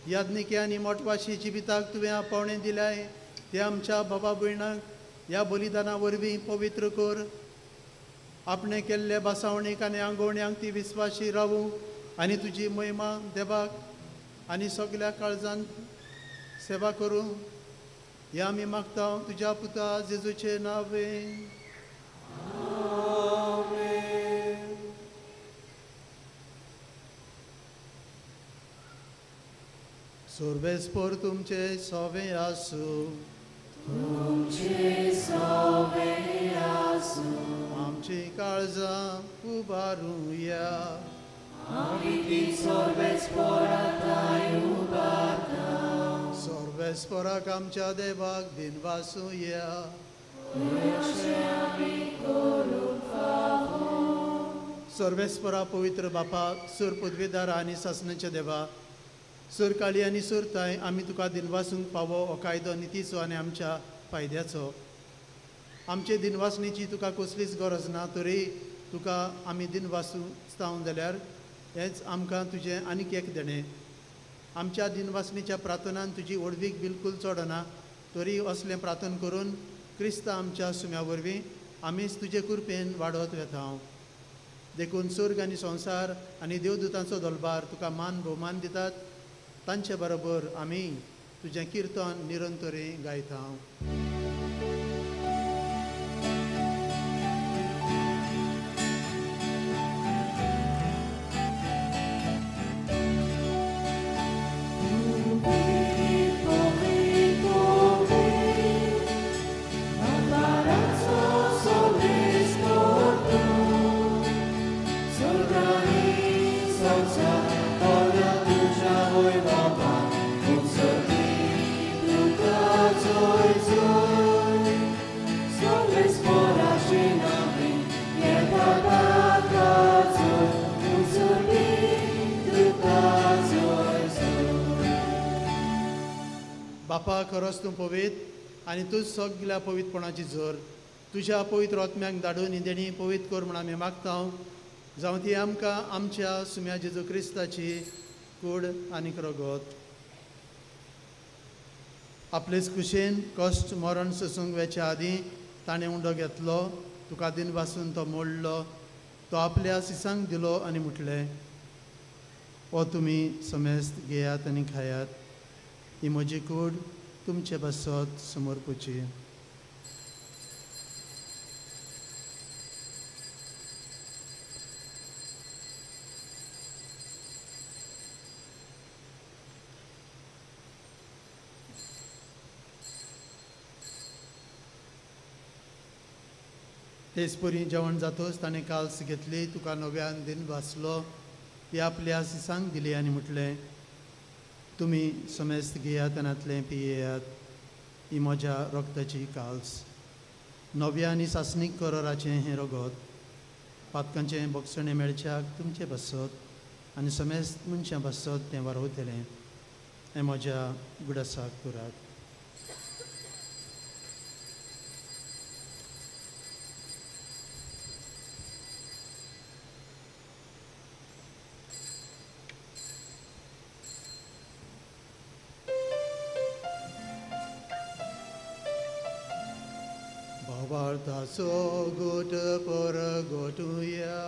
[SPEAKER 5] याज्ञिके आनी मोटवाशी जिविताक तुवें आपोवणें दिल्याय ते आमच्या बाबा भयणांक ह्या बलिदाना वरवीं पवित्र कर. आपणें केल्ले भासावणीक आनी आंगोवण्यांक ती विस्वाशी रावूं आनी तुजी महिमा देवाक आनी सगल्या काळजान सेवा करूं हें आमी मागता तुज्या पुता जेजूचे नांवे. सर्वेस्पर तुमचे सोवे आसूं.
[SPEAKER 6] तुमचे सोवे आसूं.
[SPEAKER 5] आमची काळजां उबारुया. सर्वेस्पराक आमच्या देवाक दिनवासुया. सर्वेस्परा पवित्र बापा, सूर पदवेदार आनी सासणाच्या देवा, सूर काळी आनी सूरताय आमी तुका दिनवासूंक पावो हो कायदो नितीचो आनी आमच्या फायद्याचो। आमचे दिनवासणेची तुका कसलीच गरज ना, तरी तुका आमी दिनवासूं जाल्यार हेंच आमकां तुजें आनीक एक देणें। आमच्या दिनवासणेच्या प्रार्थनान तुजी ओडवीक बिलकूल चडना, तरी असलें प्रार्थना करून क्रिस्त आमच्या सुम्या वरवीं आमीच तुजे कृपेन वाडत वेता। देखून स्वर्ग आनी संवसार आनी देवदूतांचो दलबार तुका मान भोवमान दितात, तांचे बरोबर आमी तुजें किर्तन निरंतरे गायता। बापा, खरोच तूं पवित्र आनी तूं सगल्या पवित्रपणाची जोर। तुज्या पवित्र आत्म्याक धाडून ही देणी पवित्र कर म्हूण आमी मागता, जावं ती आमकां आमच्या सुम्या जेजू क्रिस्ताची कूड आनी रगत। आपलेच कुशेन कश्ट मरण सोसूंक वेच्या आदीं ताणें उंडो घेतलो, तुका दिनवासून तो मोडलो, तो आपल्या सिसांक दिलो आनी म्हटलें, हो तुमी समेस्त घेयात आनी खायात, ही म्हजी कूड तुमचे पासत समर्पूची। तेच परी जेवण जातोच ताणें काल्स घेतली, तुका नव्यान दिन भासलो, ती आपल्या सिसांक दिली आनी म्हटलें, तुमी समेस्त घेयात आनी पियेयात, ही म्हज्या रगताची काल्स, नव्या आनी सासणीक कराराचें हें रगत, पातकांचें बोगसणें मेळच्याक तुमचें पासत आनी समेस्त मनशां पासत तें वारवतलें, हें म्हज्या गुडासाक करात। भावार्थाचो गोट परगटुया।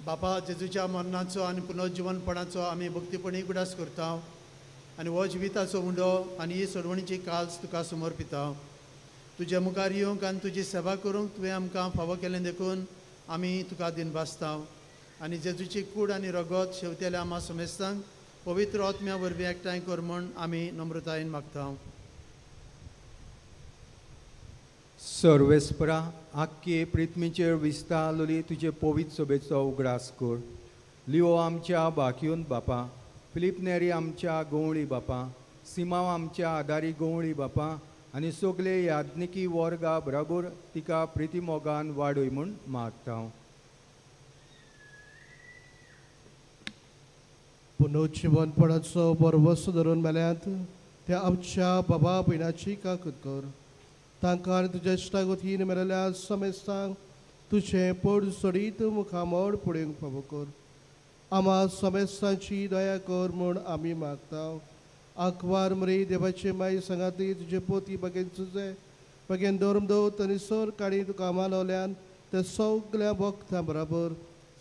[SPEAKER 5] बापा, जेजूच्या मरणाचो आनी पुनर्जिवनपणाचो आमी भक्तीपणी उगडास करता आनी हो जिविताचो उंडो आनी ही सोडवणीची काल्स तुका समर्पिता। तुज्या मुखार येवंक आनी तुजी सेवा करूंक तुवें आमकां फावो केलें देखून आमी तुका दिनभासता आनी जेजूची कूड आनी रगत शेवतेल्या आमा समेस्तांक पवित्र आत्म्या वरवीं एकठांय कर म्हूण आमी नम्रतायेन मागता।
[SPEAKER 8] सर्वेस्परा, आख्खे पृथ्वीचेर विस्तारलेली तुजे पवित्र सभेचो उगडास कर। लिओ आमच्या बाकियून बापा, फिलीप नेरी आमच्या गवळी बापा, सिमाव आमच्या आदारी गवळी बापा आनी सगळे याज्ञिकी वर्गा बराबर तिका प्रितीमोगान वाडय म्हूण मागता।
[SPEAKER 9] पुनर्जिवनपणाचो बरवस धरून मेल्यात त्या आमच्या बाबा भयणाची काकूत कर, तांकां आनी तुज्या इश्टागतीन मेळिल्ल्या समेस्तांक तुजें पड सोडीत मुखामळ पळोवंक फावो कर। आमा समेस्तांची दया कर म्हूण आमी मागता। आंकवार मरे देवाचे माई सांगाती तुजे पोती बगेन तुजे बगेन धर्म दवत आनी सर काणी तुका मानवल्यान ते सगल्या भक्तां बराबर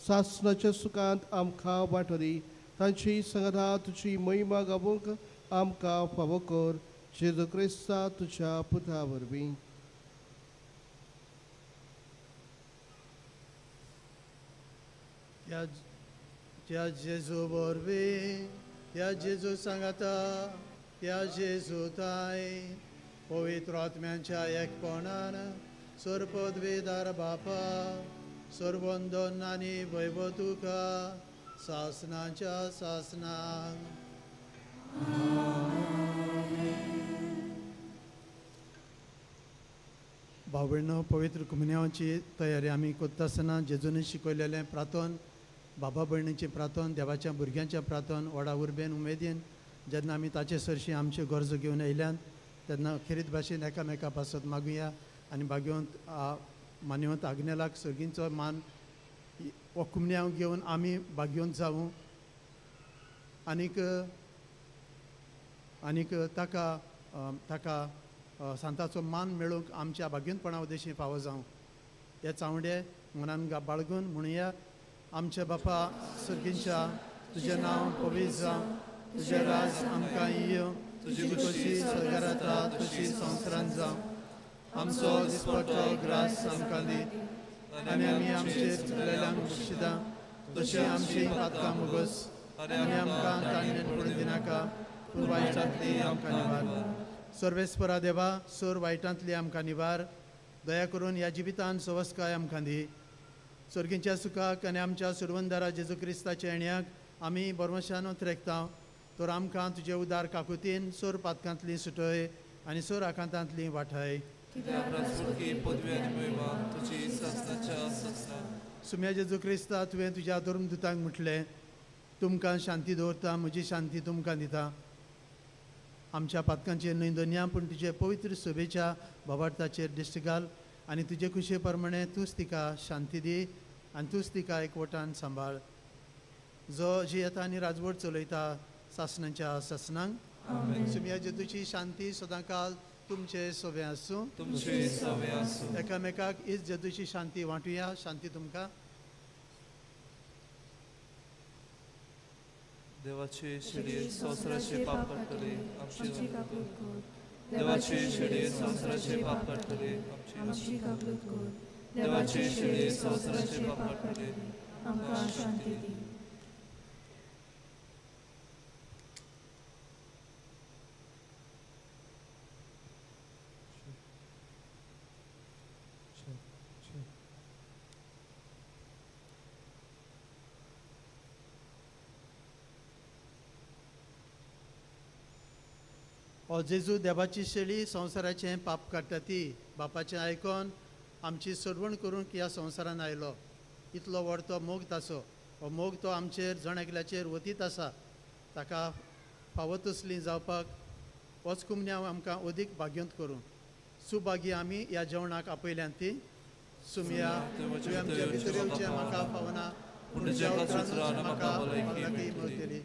[SPEAKER 9] सासणाच्या सुखांत आमकां वांटो दी, तांची सांगाता तुजी महिमा गावूंक आमकां फावो कर, जेजू क्रिस्ता तुज्या पुता वरवीं।
[SPEAKER 5] त्या जेजू वरवीं, त्या जेजू सांगाता, त्या जेजू ताय पवित्र आत्म्यांच्या एकपणान सर्वपदवीदार बापा सर्वंदन आनी वैभव तुका सासनाच्या सासनाक. भाव भयणो, पवित्र कुमन्यांची तयारी आमी करता आसतना जेजून शिकयलेलें प्रार्थन, बाबा भयणीचें प्रार्थन, देवाच्या भुरग्यांचें प्रार्थन व्हडा उर्बेन उमेदीन जेन्ना आमी ताचे सरशीं आमच्यो गरजो घेवन आयल्यान तेन्ना खेरीत भाशेन एकामेका पासत मागुया आनी भाग्यवंत मान्यवंत आग्नेलाक सर्गींचो मान हो कुमन्यांव घेवन आमी भाग्यवंत जावूं आनीक आनीक ताका ताका सांताचो मान मेळूंक आमच्या भाग्यवंतपणा उद्देशी फावो जावं. हे चावंडे मनान बाळगून म्हणुया, आमच्या बापा सर्गींच्या, तुजें नांव पवित्र जावं, तुजें राज आमकां येवं, तुजी खोशी स्वर्गार जाता तशी संवसारांत जावं. आमचो दिसपट्टो ग्रास आमकां दी आनी आमी आमचे चुकलेल्यांक बक्षिता तशें आमची पातकां मुगस आनी आमकां ताणें पडून दिनाका, पूण वायटांतली आमकां निवार. सर्वेस्परा देवा, सोर वायटांतली आमकां निवार, दया करून ह्या जिवितान सवस्काय आमकां दी. सर्गींच्या सुखाक आनी आमच्या सुरवंदारा जेजू क्रिस्ताच्या येण्याक आमी बरमशान उतरेकता, तर आमकां तुजे उदार काकुतीन सोर पातकांतली सुटय आनी सोर आकांतांतली वाठाय. सुम्या जेजू क्रिस्ता, तुवें तुज्या धर्मदुतांक म्हटलें, तुमकां शांती दवरता, म्हजी शांती तुमकां दिता. आमच्या पातकांचेर न्हय दोनया, पूण तुजे पवित्र सभेच्या बाबार्थाचेर दिश्ट घाल आनी तुजे खुशे प्रमाणे तूंच तिका शांती दी आनी तूंच तिका एकवटान सांबाळ, जो जियेता आनी राजवट चलयता सासणाच्या सासणांक. सुम्या जेजूची शांती सदांकाल तुमचे सोबे आसूं.
[SPEAKER 10] तुमचे सोबे आसूं.
[SPEAKER 5] एकामेकाक हीच जेजूची शांती वांटुया. शांती तुमकां.
[SPEAKER 10] देवाचे शेळये संवसाराचे पाप काडटले आमची काकूत कर. देवाचे शेळये संवसाराचे पाप काडटले आमची काकूत कर. देवाचे शेळये संवसाराचे पाप काडटले आमकां शांती दी.
[SPEAKER 5] ओ जेजू, देवाची शेळी संवसाराचें पाप काडटा ती बापाचें आयकोन आमची सोडवण करूंक ह्या संवसारान आयलो. इतलो व्हड तो मोग ताचो, हो मोग तो आमचेर जण एकल्याचेर वतीत आसा. ताका फावो तसली जावपाक होच कुमन्यांव आमकां अदीक भाग्यवंत करूं. सुभागी आमी ह्या जेवणाक आपयल्यान ती. सुमया, तुवें आमच्या भितर येवचें म्हाका फावना, पूण तुज्या उतरानूच म्हाका भलायकी मेळटली.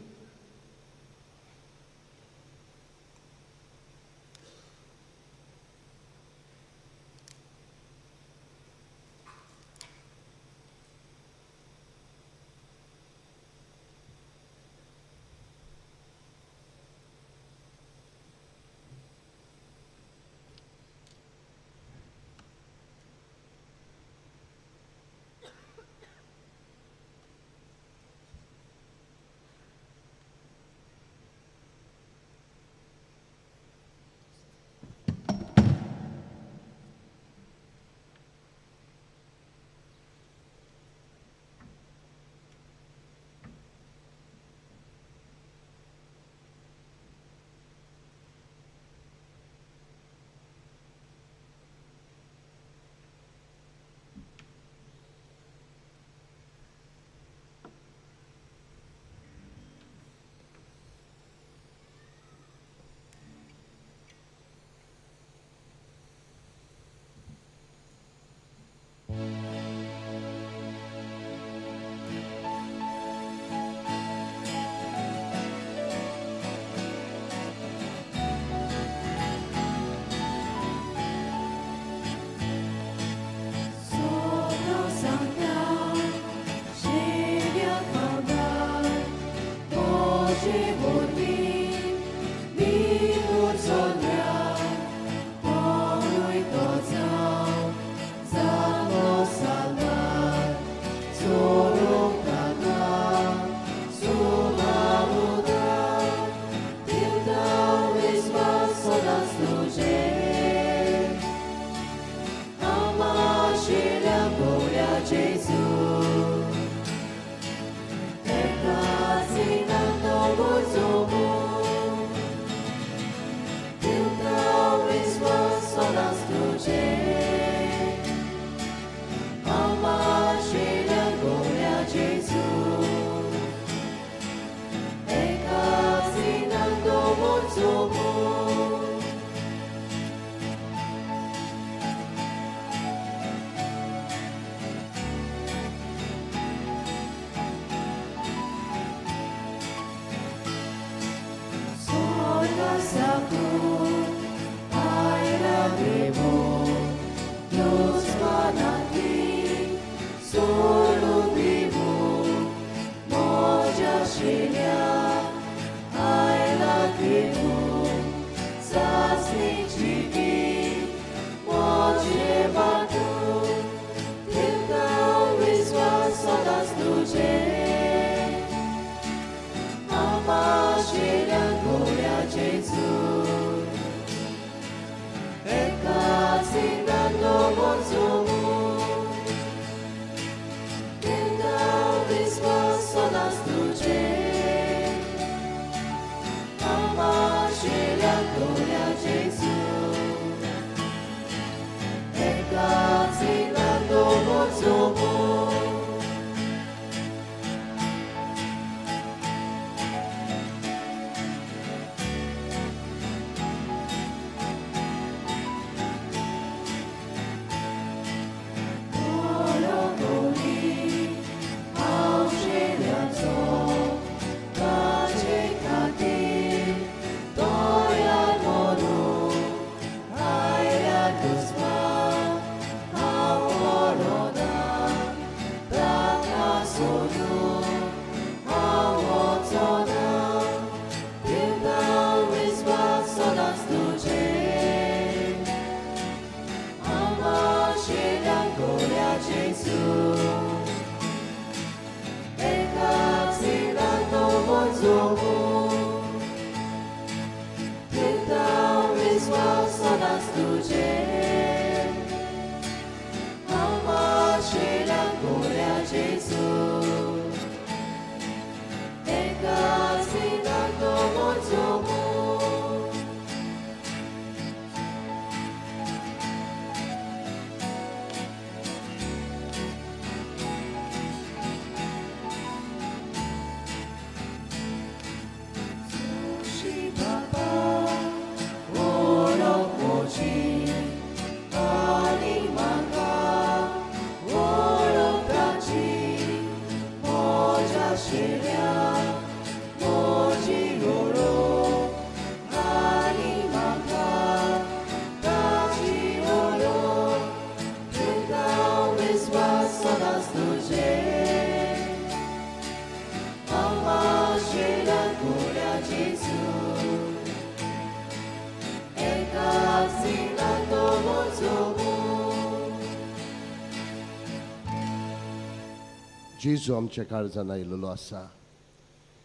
[SPEAKER 9] जेजू आमच्या काळजान आयिल्लो आसा.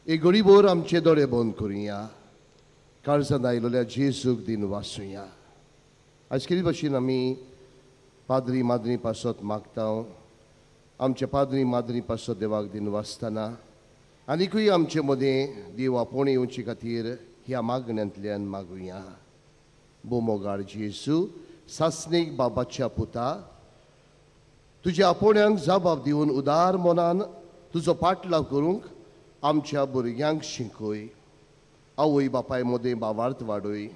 [SPEAKER 9] एक घडीभर आमचे दोळे बंद करुया, काळजान आयिल्ल्या जेजूक दिन वाचुया. आयज कितें भशेन आमी पाद्री माद्री पासत मागता, आमच्या पाद्री माद्री पासत देवाक दिन वाचतना आनिकूय आमचे मदें देव आपोवणें येवचे खातीर ह्या मागण्यांतल्यान मागुया. बोमोगार जेजू, सासणीक बाबाच्या पुता, तुज्या आपोवण्यांक जबाब दिवन उदार मनान तुजो पाटलाव करूंक आमच्या भुरग्यांक शिकय. आवय बापाय मदें भावार्थ वाडय.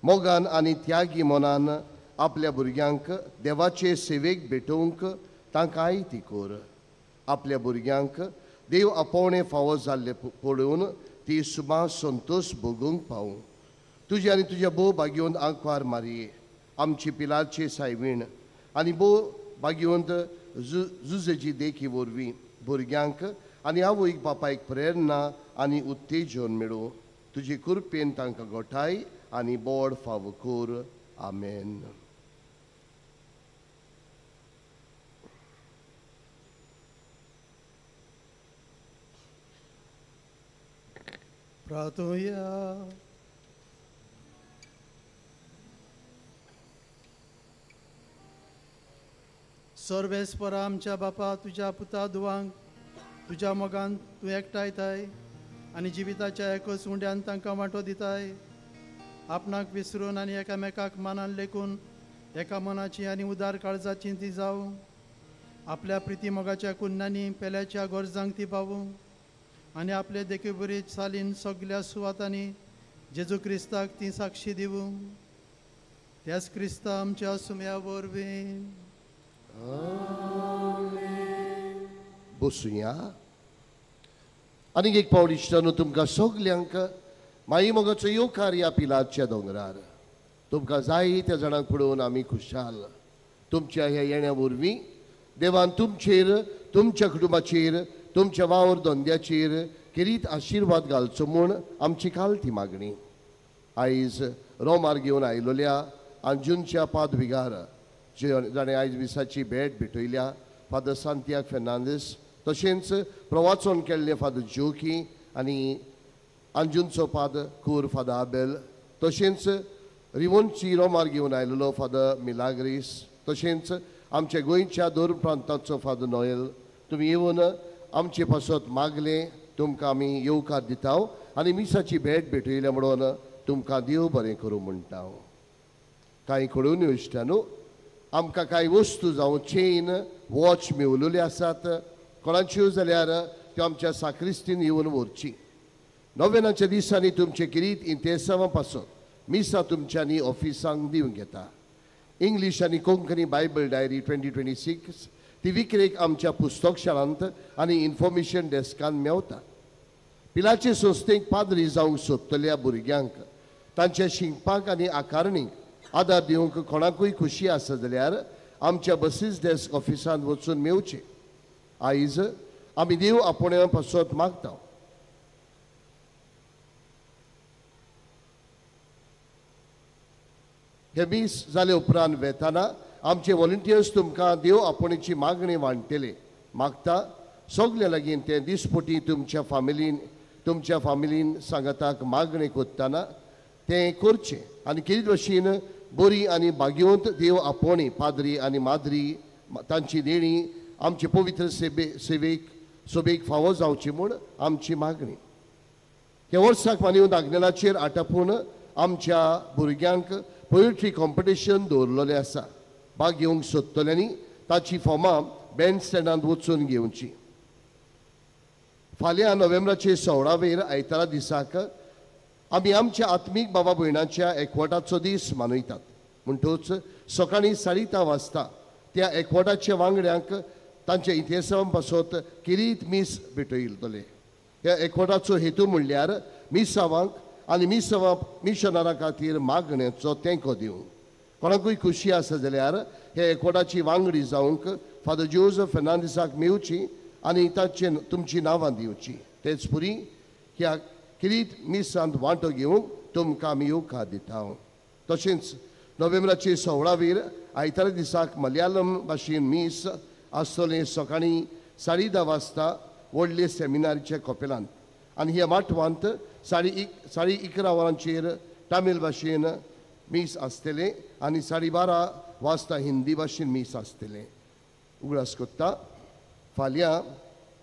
[SPEAKER 9] मोगान आनी त्यागी मनान आपल्या भुरग्यांक देवाचे सेवेक भेटोवंक तांकां आयती कर. आपल्या भुरग्यांक देव आपोवणें फावो जाल्लें पळोवन ती सुबा संतोश भोगूंक पावूं. तुजे आनी तुज्या भोव भाग्योन आंकवार मारये आमची पिलारची सायवीण आनी भोव भाग्यवंत जुजेची देखी वरवीं भुरग्यांक आनी आवयक बापायक प्रेरणा आनी उत्तेजन मेळूं. तुजे कृपेन तांकां गोठाय आनी बोड फावो कर. आमेन.
[SPEAKER 5] प्रार्थुया. सर्वेस्परा आमच्या बापा, तुज्या पुता दुवांक तुज्या मोगान तूं एकठांयताय आनी जिविताच्या एकच उंड्यान तांकां वांटो दिताय. आपणाक विसरून आनी एकामेकाक मानान लेखून एका मनाची आनी उदार काळजाची ती जावं. आपल्या प्रिती मोगाच्या कुन्नांनी पेल्याच्या गरजांक ती पावूं आनी आपले देखीबरी चालीन सगल्या सुवातांनी जेजू क्रिस्ताक ती साक्षी दिवूं. त्याच क्रिस्ता आमच्या सुम्या वरवीं.
[SPEAKER 9] बसुया. आनीक एक पावट इश्टानो, तुमकां सगल्यांक माई मोगाचो येवकार ह्या पिलारच्या दोंगरार. तुमकां जाय त्या जाणांक पळोवन आमी खुशाल. तुमच्या ह्या येण्या वरवीं देवान तुमचेर, तुमच्या कुटुंबाचेर, तुमच्या वावर धंद्याचेर खेरीत आशिर्वाद घालचो म्हूण आमची काल ती मागणी. आयज रोमार घेवन आयिल्ल्या अंजुनच्या पादविगार जाणें आयज मिसाची भेट भेटयल्या फादर सांतियाग फेर्नांदीस, तशेंच प्रवाचन केल्ले फादर जोकी आनी अंजुनचो पाद कूर फादर आबेल, तशेंच रिवोनची रोमार घेवन आयिल्लो फादर मिलाग्रीस, तशेंच आमच्या गोंयच्या दोन प्रांताचो फादर नोएल, तुमी येवन आमचे पासत मागले, तुमकां आमी येवकार दिता आनी मिसाची भेट भेटयल्या म्हणून
[SPEAKER 11] तुमकां देव बरें करूं म्हणटा. कांय कळून इश्टानू आमकां कांय वस्तू जावं चेन वॉच मेवलेल्यो आसात कोणाच्यो जाल्यार त्यो आमच्या साक्रिस्तीन येवन व्हरची. नोवेनाच्या दिसांनी तुमचे किरीत इंतेसांवां पासत मिसां तुमच्यांनी ऑफिसांक दिवंक येता. इंग्लीश आनी कोंकणी बायबल डायरी 2026 ती विक्रेक आमच्या पुस्तकशाळांत आनी इन्फॉर्मेशन डेस्कान मेवता. पिलाचे संस्थेक पाद्री जावंक सोदतल्या भुरग्यांक तांच्या शिंकपाक आनी आकारणीक आदार दिवंक कोणाकूय खुशी आसा जाल्यार आमच्या बसीस डेस्क ऑफिसांत वचून मेवचें. आयज आमी देव आपोवण्या पासत मागता. हे मीस जाले उपरांत वेताना आमचे व्हॉलंटियर्स तुमकां देव आपोवण्याची मागणी वांट्टले. मागता सगळे लागीं ते दिसपटी तुमच्या फामिलीन सांगाताक मागणी करतना तें करचें आनी कितें भशेन बरी आनी भाग्यवंत देव आपोवणी पाद्री आनी माद्री तांची देणी आमचे पवित्र सेवेक सोबेक फावो जावची म्हूण आमची मागणी. ह्या वर्साक मानव आग्नेलाचेर आटापून आमच्या भुरग्यांक पोएट्री कॉम्पिटिशन दवरलेलें आसा. भाग घेवंक सोदतल्यांनी ताची फॉर्मां बँड स्टँडांत वचून घेवची. फाल्यां नोव्हेंबराचे 16 वेर आयतारा दिसाक आमी आमच्या आत्मीक बाबा भयणाच्या एकवटाचो दीस मनयतात. म्हणटूच सकाळीं 10:30 वाजता त्या एकवटाच्या वांगड्यांक तांच्या इतिहासा पासत किरीत मीस भेटयतले. ह्या एकवटाचो हेतू म्हणल्यार मिसावांक आनी मिसावां मिशनरा खातीर मागण्याचो तेंको दिवंक. कोणाकूय खुशी आसा जाल्यार हे एकवटाची वांगडी जावंक फादर जोजफ फेर्नांदीसाक मेवची आनी ताचे तुमची नांवां दिवची. तेच पुरी ह्या किरीत मिसांत वांटो घेवंक तुमकां आमी येवकार दिता. तशेंच नोव्हेंबराचे 16 वेर आयतारा दिसाक मलयाळम भाशेन मीस आसतलें सकाळीं 10:30 वाजता व्हडले सेमिनारीच्या कपेलांत आनी ह्या माटवांत 11:30 वरांचेर तामील भाशेन मीस आसतलें आनी 12:30 वाजता हिंदी भाशेन मीस आसतलें. उगडास कोत्ता फाल्यां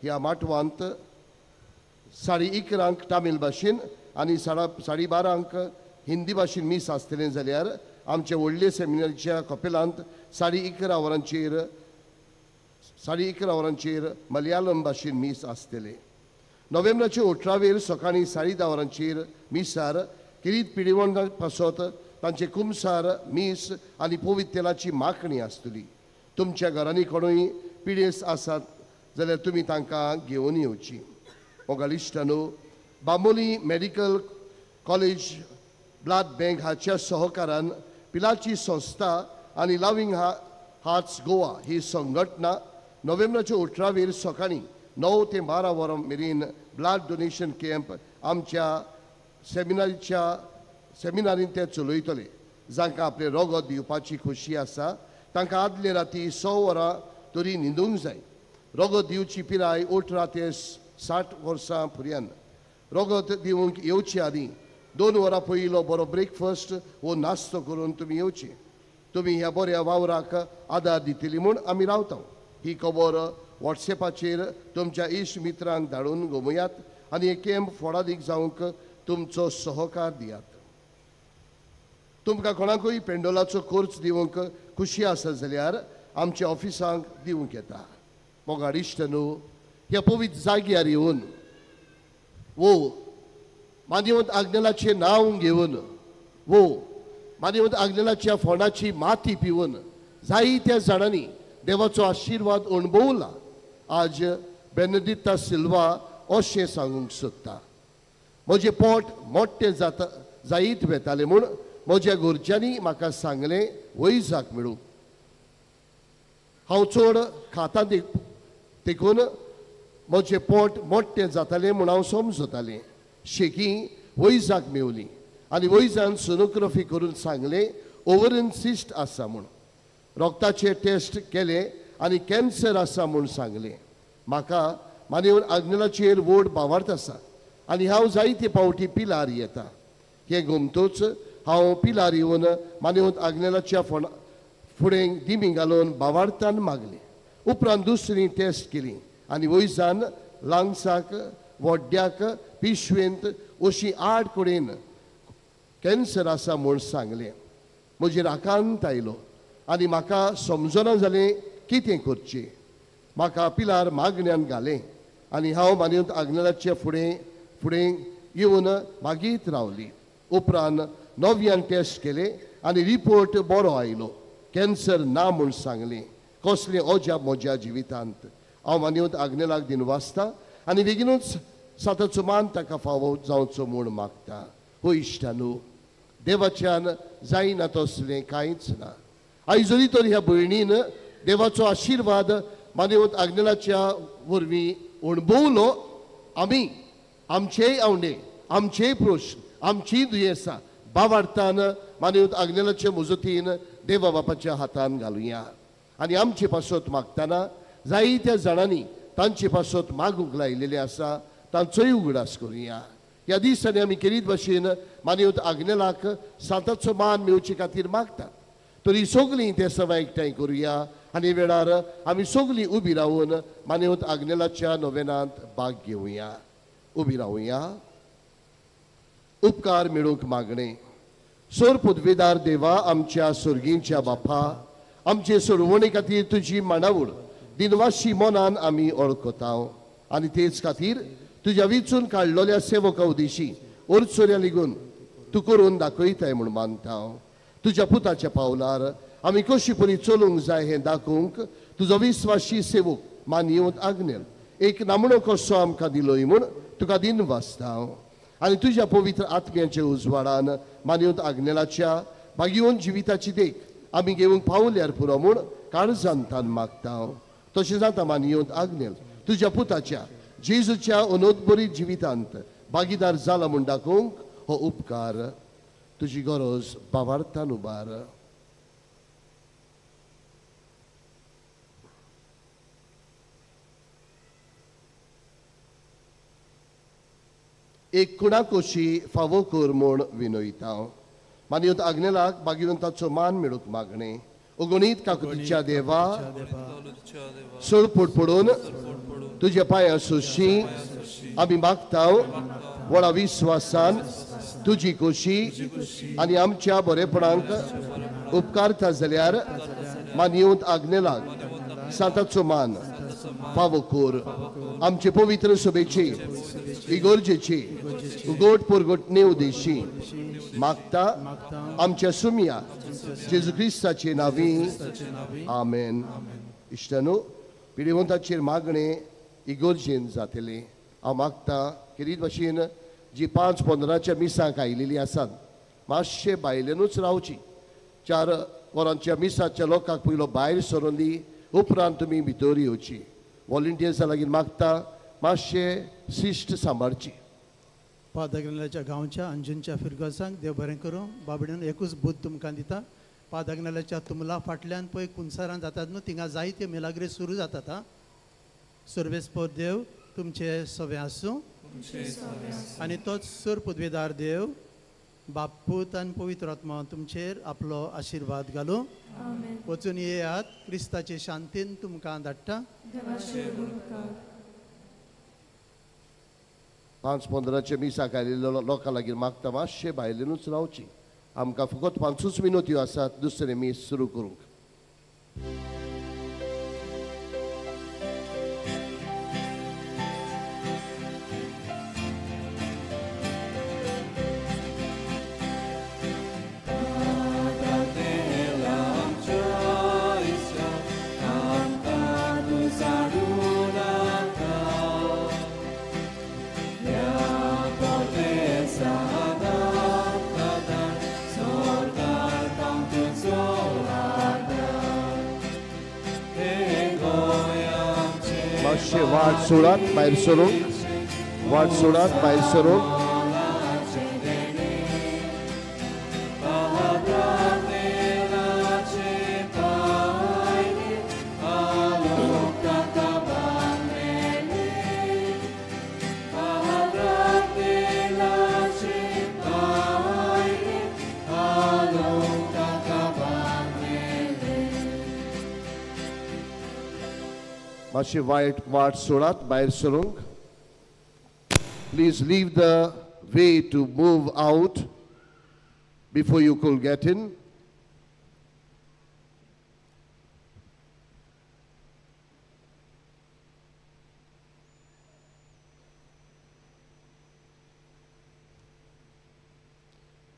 [SPEAKER 11] ह्या माटवांत 11:30 तामील भाशेन आनी 12:30 हिंदी भाशेन मीस आसतलें जाल्यार आमच्या व्हडले सेमिनारीच्या कपेलांत 11:30 वरांचेर 11:30 वरांचेर मलयाळम भाशेन मीस आसतलें. नोव्हेंबराचे 18 वेर सकाळीं 10:30 वरांचेर मिसार किरीत पिडिवण पासत तांचे कुमसार मीस आनी पवित्र तेलाची मागणी आसतली. तुमच्या घरांनी कोणूय पिडेस्त आसात जाल्यार तुमी तांकां घेवन येवची. मोगाळ इश्टांनो, Bambolim medical college blood bank हाच्या सहकारान पिलाची संस्था आनी लव्हिंग हार्ट्स गोवा ही संघटना नोव्हेंबराच्या 18 वेर सकाळीं 9 ते 12 वरां मेरेन ब्लड डोनेशन कॅम्प आमच्या सेमिनारीन ते चलयतले. जांकां आपलें रगत दिवपाची खुशी आसा तांकां आदले राती 100 वरां तरी न्हिदूंक जाय. रगत दिवची पिराय 18 ते 60 वर्सां पर्यंत. रगत दिवंक येवचे आदीं 2 वरां पयलो बरो ब्रेकफास्ट वो नाश्तो करून तुमी येवचे. तुमी ह्या बऱ्या वावराक आदार दितली म्हूण आमी रावता. ही खबर वॉट्सएपाचेर तुमच्या इश्ट मित्रांक धाडून गमयात आनी हे कॅम्प फोडादीक जावंक तुमचो सहकार दियात. तुमकां कोणाकूय पेंडोलाचो कोर्स दिवंक खुशी आसा जाल्यार आमच्या ऑफिसांक दिवंक येता. मोगाळ इश्ट न्हू, ह्या पवित्र जाग्यार येवन वो मानवंत आग्नेलाचें नांव घेवन वो मानवंत आग्नेलाच्या फोंडाची माती पिवन जायत्या जाणांनी देवाचो आशिर्वाद अणभवला. आज बेनेदिता सिल्वा अशें सांगूंक सोदता, म्हजें पोट मोठें जाता जायत वेतालें म्हूण म्हज्या घरच्यांनी म्हाका सांगलें वैजाक मेळूं. हांव चड खाता देखून म्हजें पोट मोठें जातालें म्हूण हांव समजतालें. शेकी वैजाक मेवली आनी वैजान सोनोग्राफी करून सांगलें ओवरन सिस्ट आसा म्हूण. रोगताचे टेस्ट केले आनी कॅन्सर आसा म्हूण सांगलें. म्हाका मानेवन आग्नेलाचेर व्हड भावार्थ आसा आनी हांव जायते फावटी पिलार येता. हें गोमतोच हांव पिलार येवन मानेवंत आग्नेलाच्या फोंडा फुडें दिमी घालून भावार्थान मागलें. उपरांत दुसरी टेस्ट केली आनी वैजान लंग्साक वड्ड्याक पिशवेंत अशी 8 कडेन कॅन्सर आसा म्हूण सांगलें. म्हजेर आकांत आयलो आनी म्हाका समजना जालें कितें करचें. म्हाका पिलार मागण्यान घालें आनी हांव मानवत आग्नेलाचे फुडें फुडें येवन मागीत रावली. उपरांत नव्यान टेस्ट केले आनी रिपोर्ट बरो आयलो. कॅन्सर ना म्हूण सांगलें. कसलें अजाप म्हज्या जिवितांत. हांव मानवत आग्नेलाक दिनवासता आनी बेगीनूच साताचो मान ताका फावो जावचो म्हूण मागता. हो इश्टानू, देवाच्यान जायना तसलें कांयच ना. आयज जरी तर ह्या भयणीन देवाचो आशिर्वाद मानवत आग्नेलाच्या वरवीं अणभवलो, आमी आमचेय आवंडे, आमचेय प्रश्न, आमचीय दुयेंसां बावार्थान मानवत आग्नेलाचे मजतीन देवा बापाच्या हातान घालुया. आनी आमचे पासत मागतना जायत्या जाणांनी तांचे पासत मागूंक लायिल्लें आसा, तांचोय उगडास करुया. ह्या दिसांनी आमी केरीत भाशेन मानवत आग्नेलाक सांताचो मान मेळचे खातीर मागतात. तरी सगळीं ते सवाय एकठांय करुया आनी वेळार आमी सगळीं उबी रावन मानवत आग्नेलाच्या नोवेनांत भाग घेवया. उबी रावया. उपकार मेळूंक मागणें. सोर पदवेदार देवा, आमच्या सोर्गींच्या बापा, आमचे सोडवणे खातीर तुजी मांडावळ दिनवाशी मनान आमी वळखता आनी तेच खातीर तुज्या विचून काडलेल्या सेवका उदेशी ओरचोऱ्या लिगून तूं करून दाखयताय म्हूण मानता. तुज्या पुताच्या पावलार आमी कशी परी चलूंक जाय हें दाखोवंक तुजो विस्वाशी सेवक मानयेवंत आग्नेल एक नामणो कसो आमकां दिलोय म्हूण तुका दिनवासता. आनी तुज्या पवित्र आत्म्याच्या उजवाडान मानयेवंत आग्नेलाच्या भागीवन जिविताची देख आमी घेवंक पावल्यार पुरो म्हूण काळजान तान मागता. तशें जाता मानयेवंत आग्नेल तुज्या पुताच्या जेजूच्या अनोदबरी जिवितांत भागीदार जाला म्हूण दाखोवंक हो उपकार तुजी गरज बावार्थान उबार. एक कुणाकोशी फावो कर म्हूण विनयता. मानयेवंत आग्नेलाक भागीवंताचो मान मेळूंक मागणें. अगणीत काकुतीच्या देवा, सोडपूट पडून तुज्या पांयां सोशी आमी मागता. व्हडा विस्वासान तुजी खोशी आनी आमच्या बरेपणाक उपकारता जाल्यार मानयेवंत आग्नेलाक सांताचो मान फावो कर. आमचे पवित्र सभेची इगोर्जेची उगोट पोरगोटणे उदेशी मागता आमच्या सुमया जेजू क्रिस्ताचे नांवी. आमेन. इश्टानू, पिडेवंताचेर मागणें इगोर्जेन जातलें. हांव मागता केरीत भाशेन जी 5:15 मिसांक आयिल्लीं आसात मातशें भायल्यानूच रावची. 4 वरांच्या मिसाच्या लोकांक पयलो भायर सरून दी, उपरांत तुमी भितर येवची. वॉलंटियर्सां लागीं मागता मातशें शिस्ट सांबाळची.
[SPEAKER 5] पादाग्नेलाच्या गांवच्या अंजुनच्या फिरगोसांक देव बरें करूं. बाबड्यान एकूच बुद्द तुमकां दिता. पादाग्नेलाच्या तुमला फाटल्यान पळय कुंसारां जातात न्हू, थिंगा जायते मिलाग्री सुरू जातात. आं, सर्वेस्पोर देव तुमचे सवे आसूं आनी तोच सर पदवेदार देव बाप पूत आनी पवित्र आत्मा तुमचेर आपलो आशिर्वाद घालूं. वचून येयात. क्रिस्ताचे शांतीन तुमकां धाडटा.
[SPEAKER 11] 5:15 मिसाक आयिल्लो लोकां लागीं मागता मातशें भायल्यानूच रावची. आमकां फकत 5 मिनत्यो आसात दुसरें मीस सुरू करूंक. वाट सोडात भायर सरूंक, वाट सोडात भायर सरूंक. मातशें वायट वाट सोडात भायर सरूंक. Please leave the way to move out. before you could get in.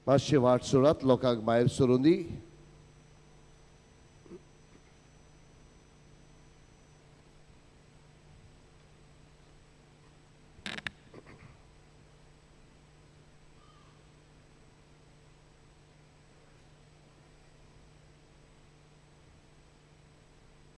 [SPEAKER 11] मातशें वाट सोडात, लोकांक भायर सरून दी.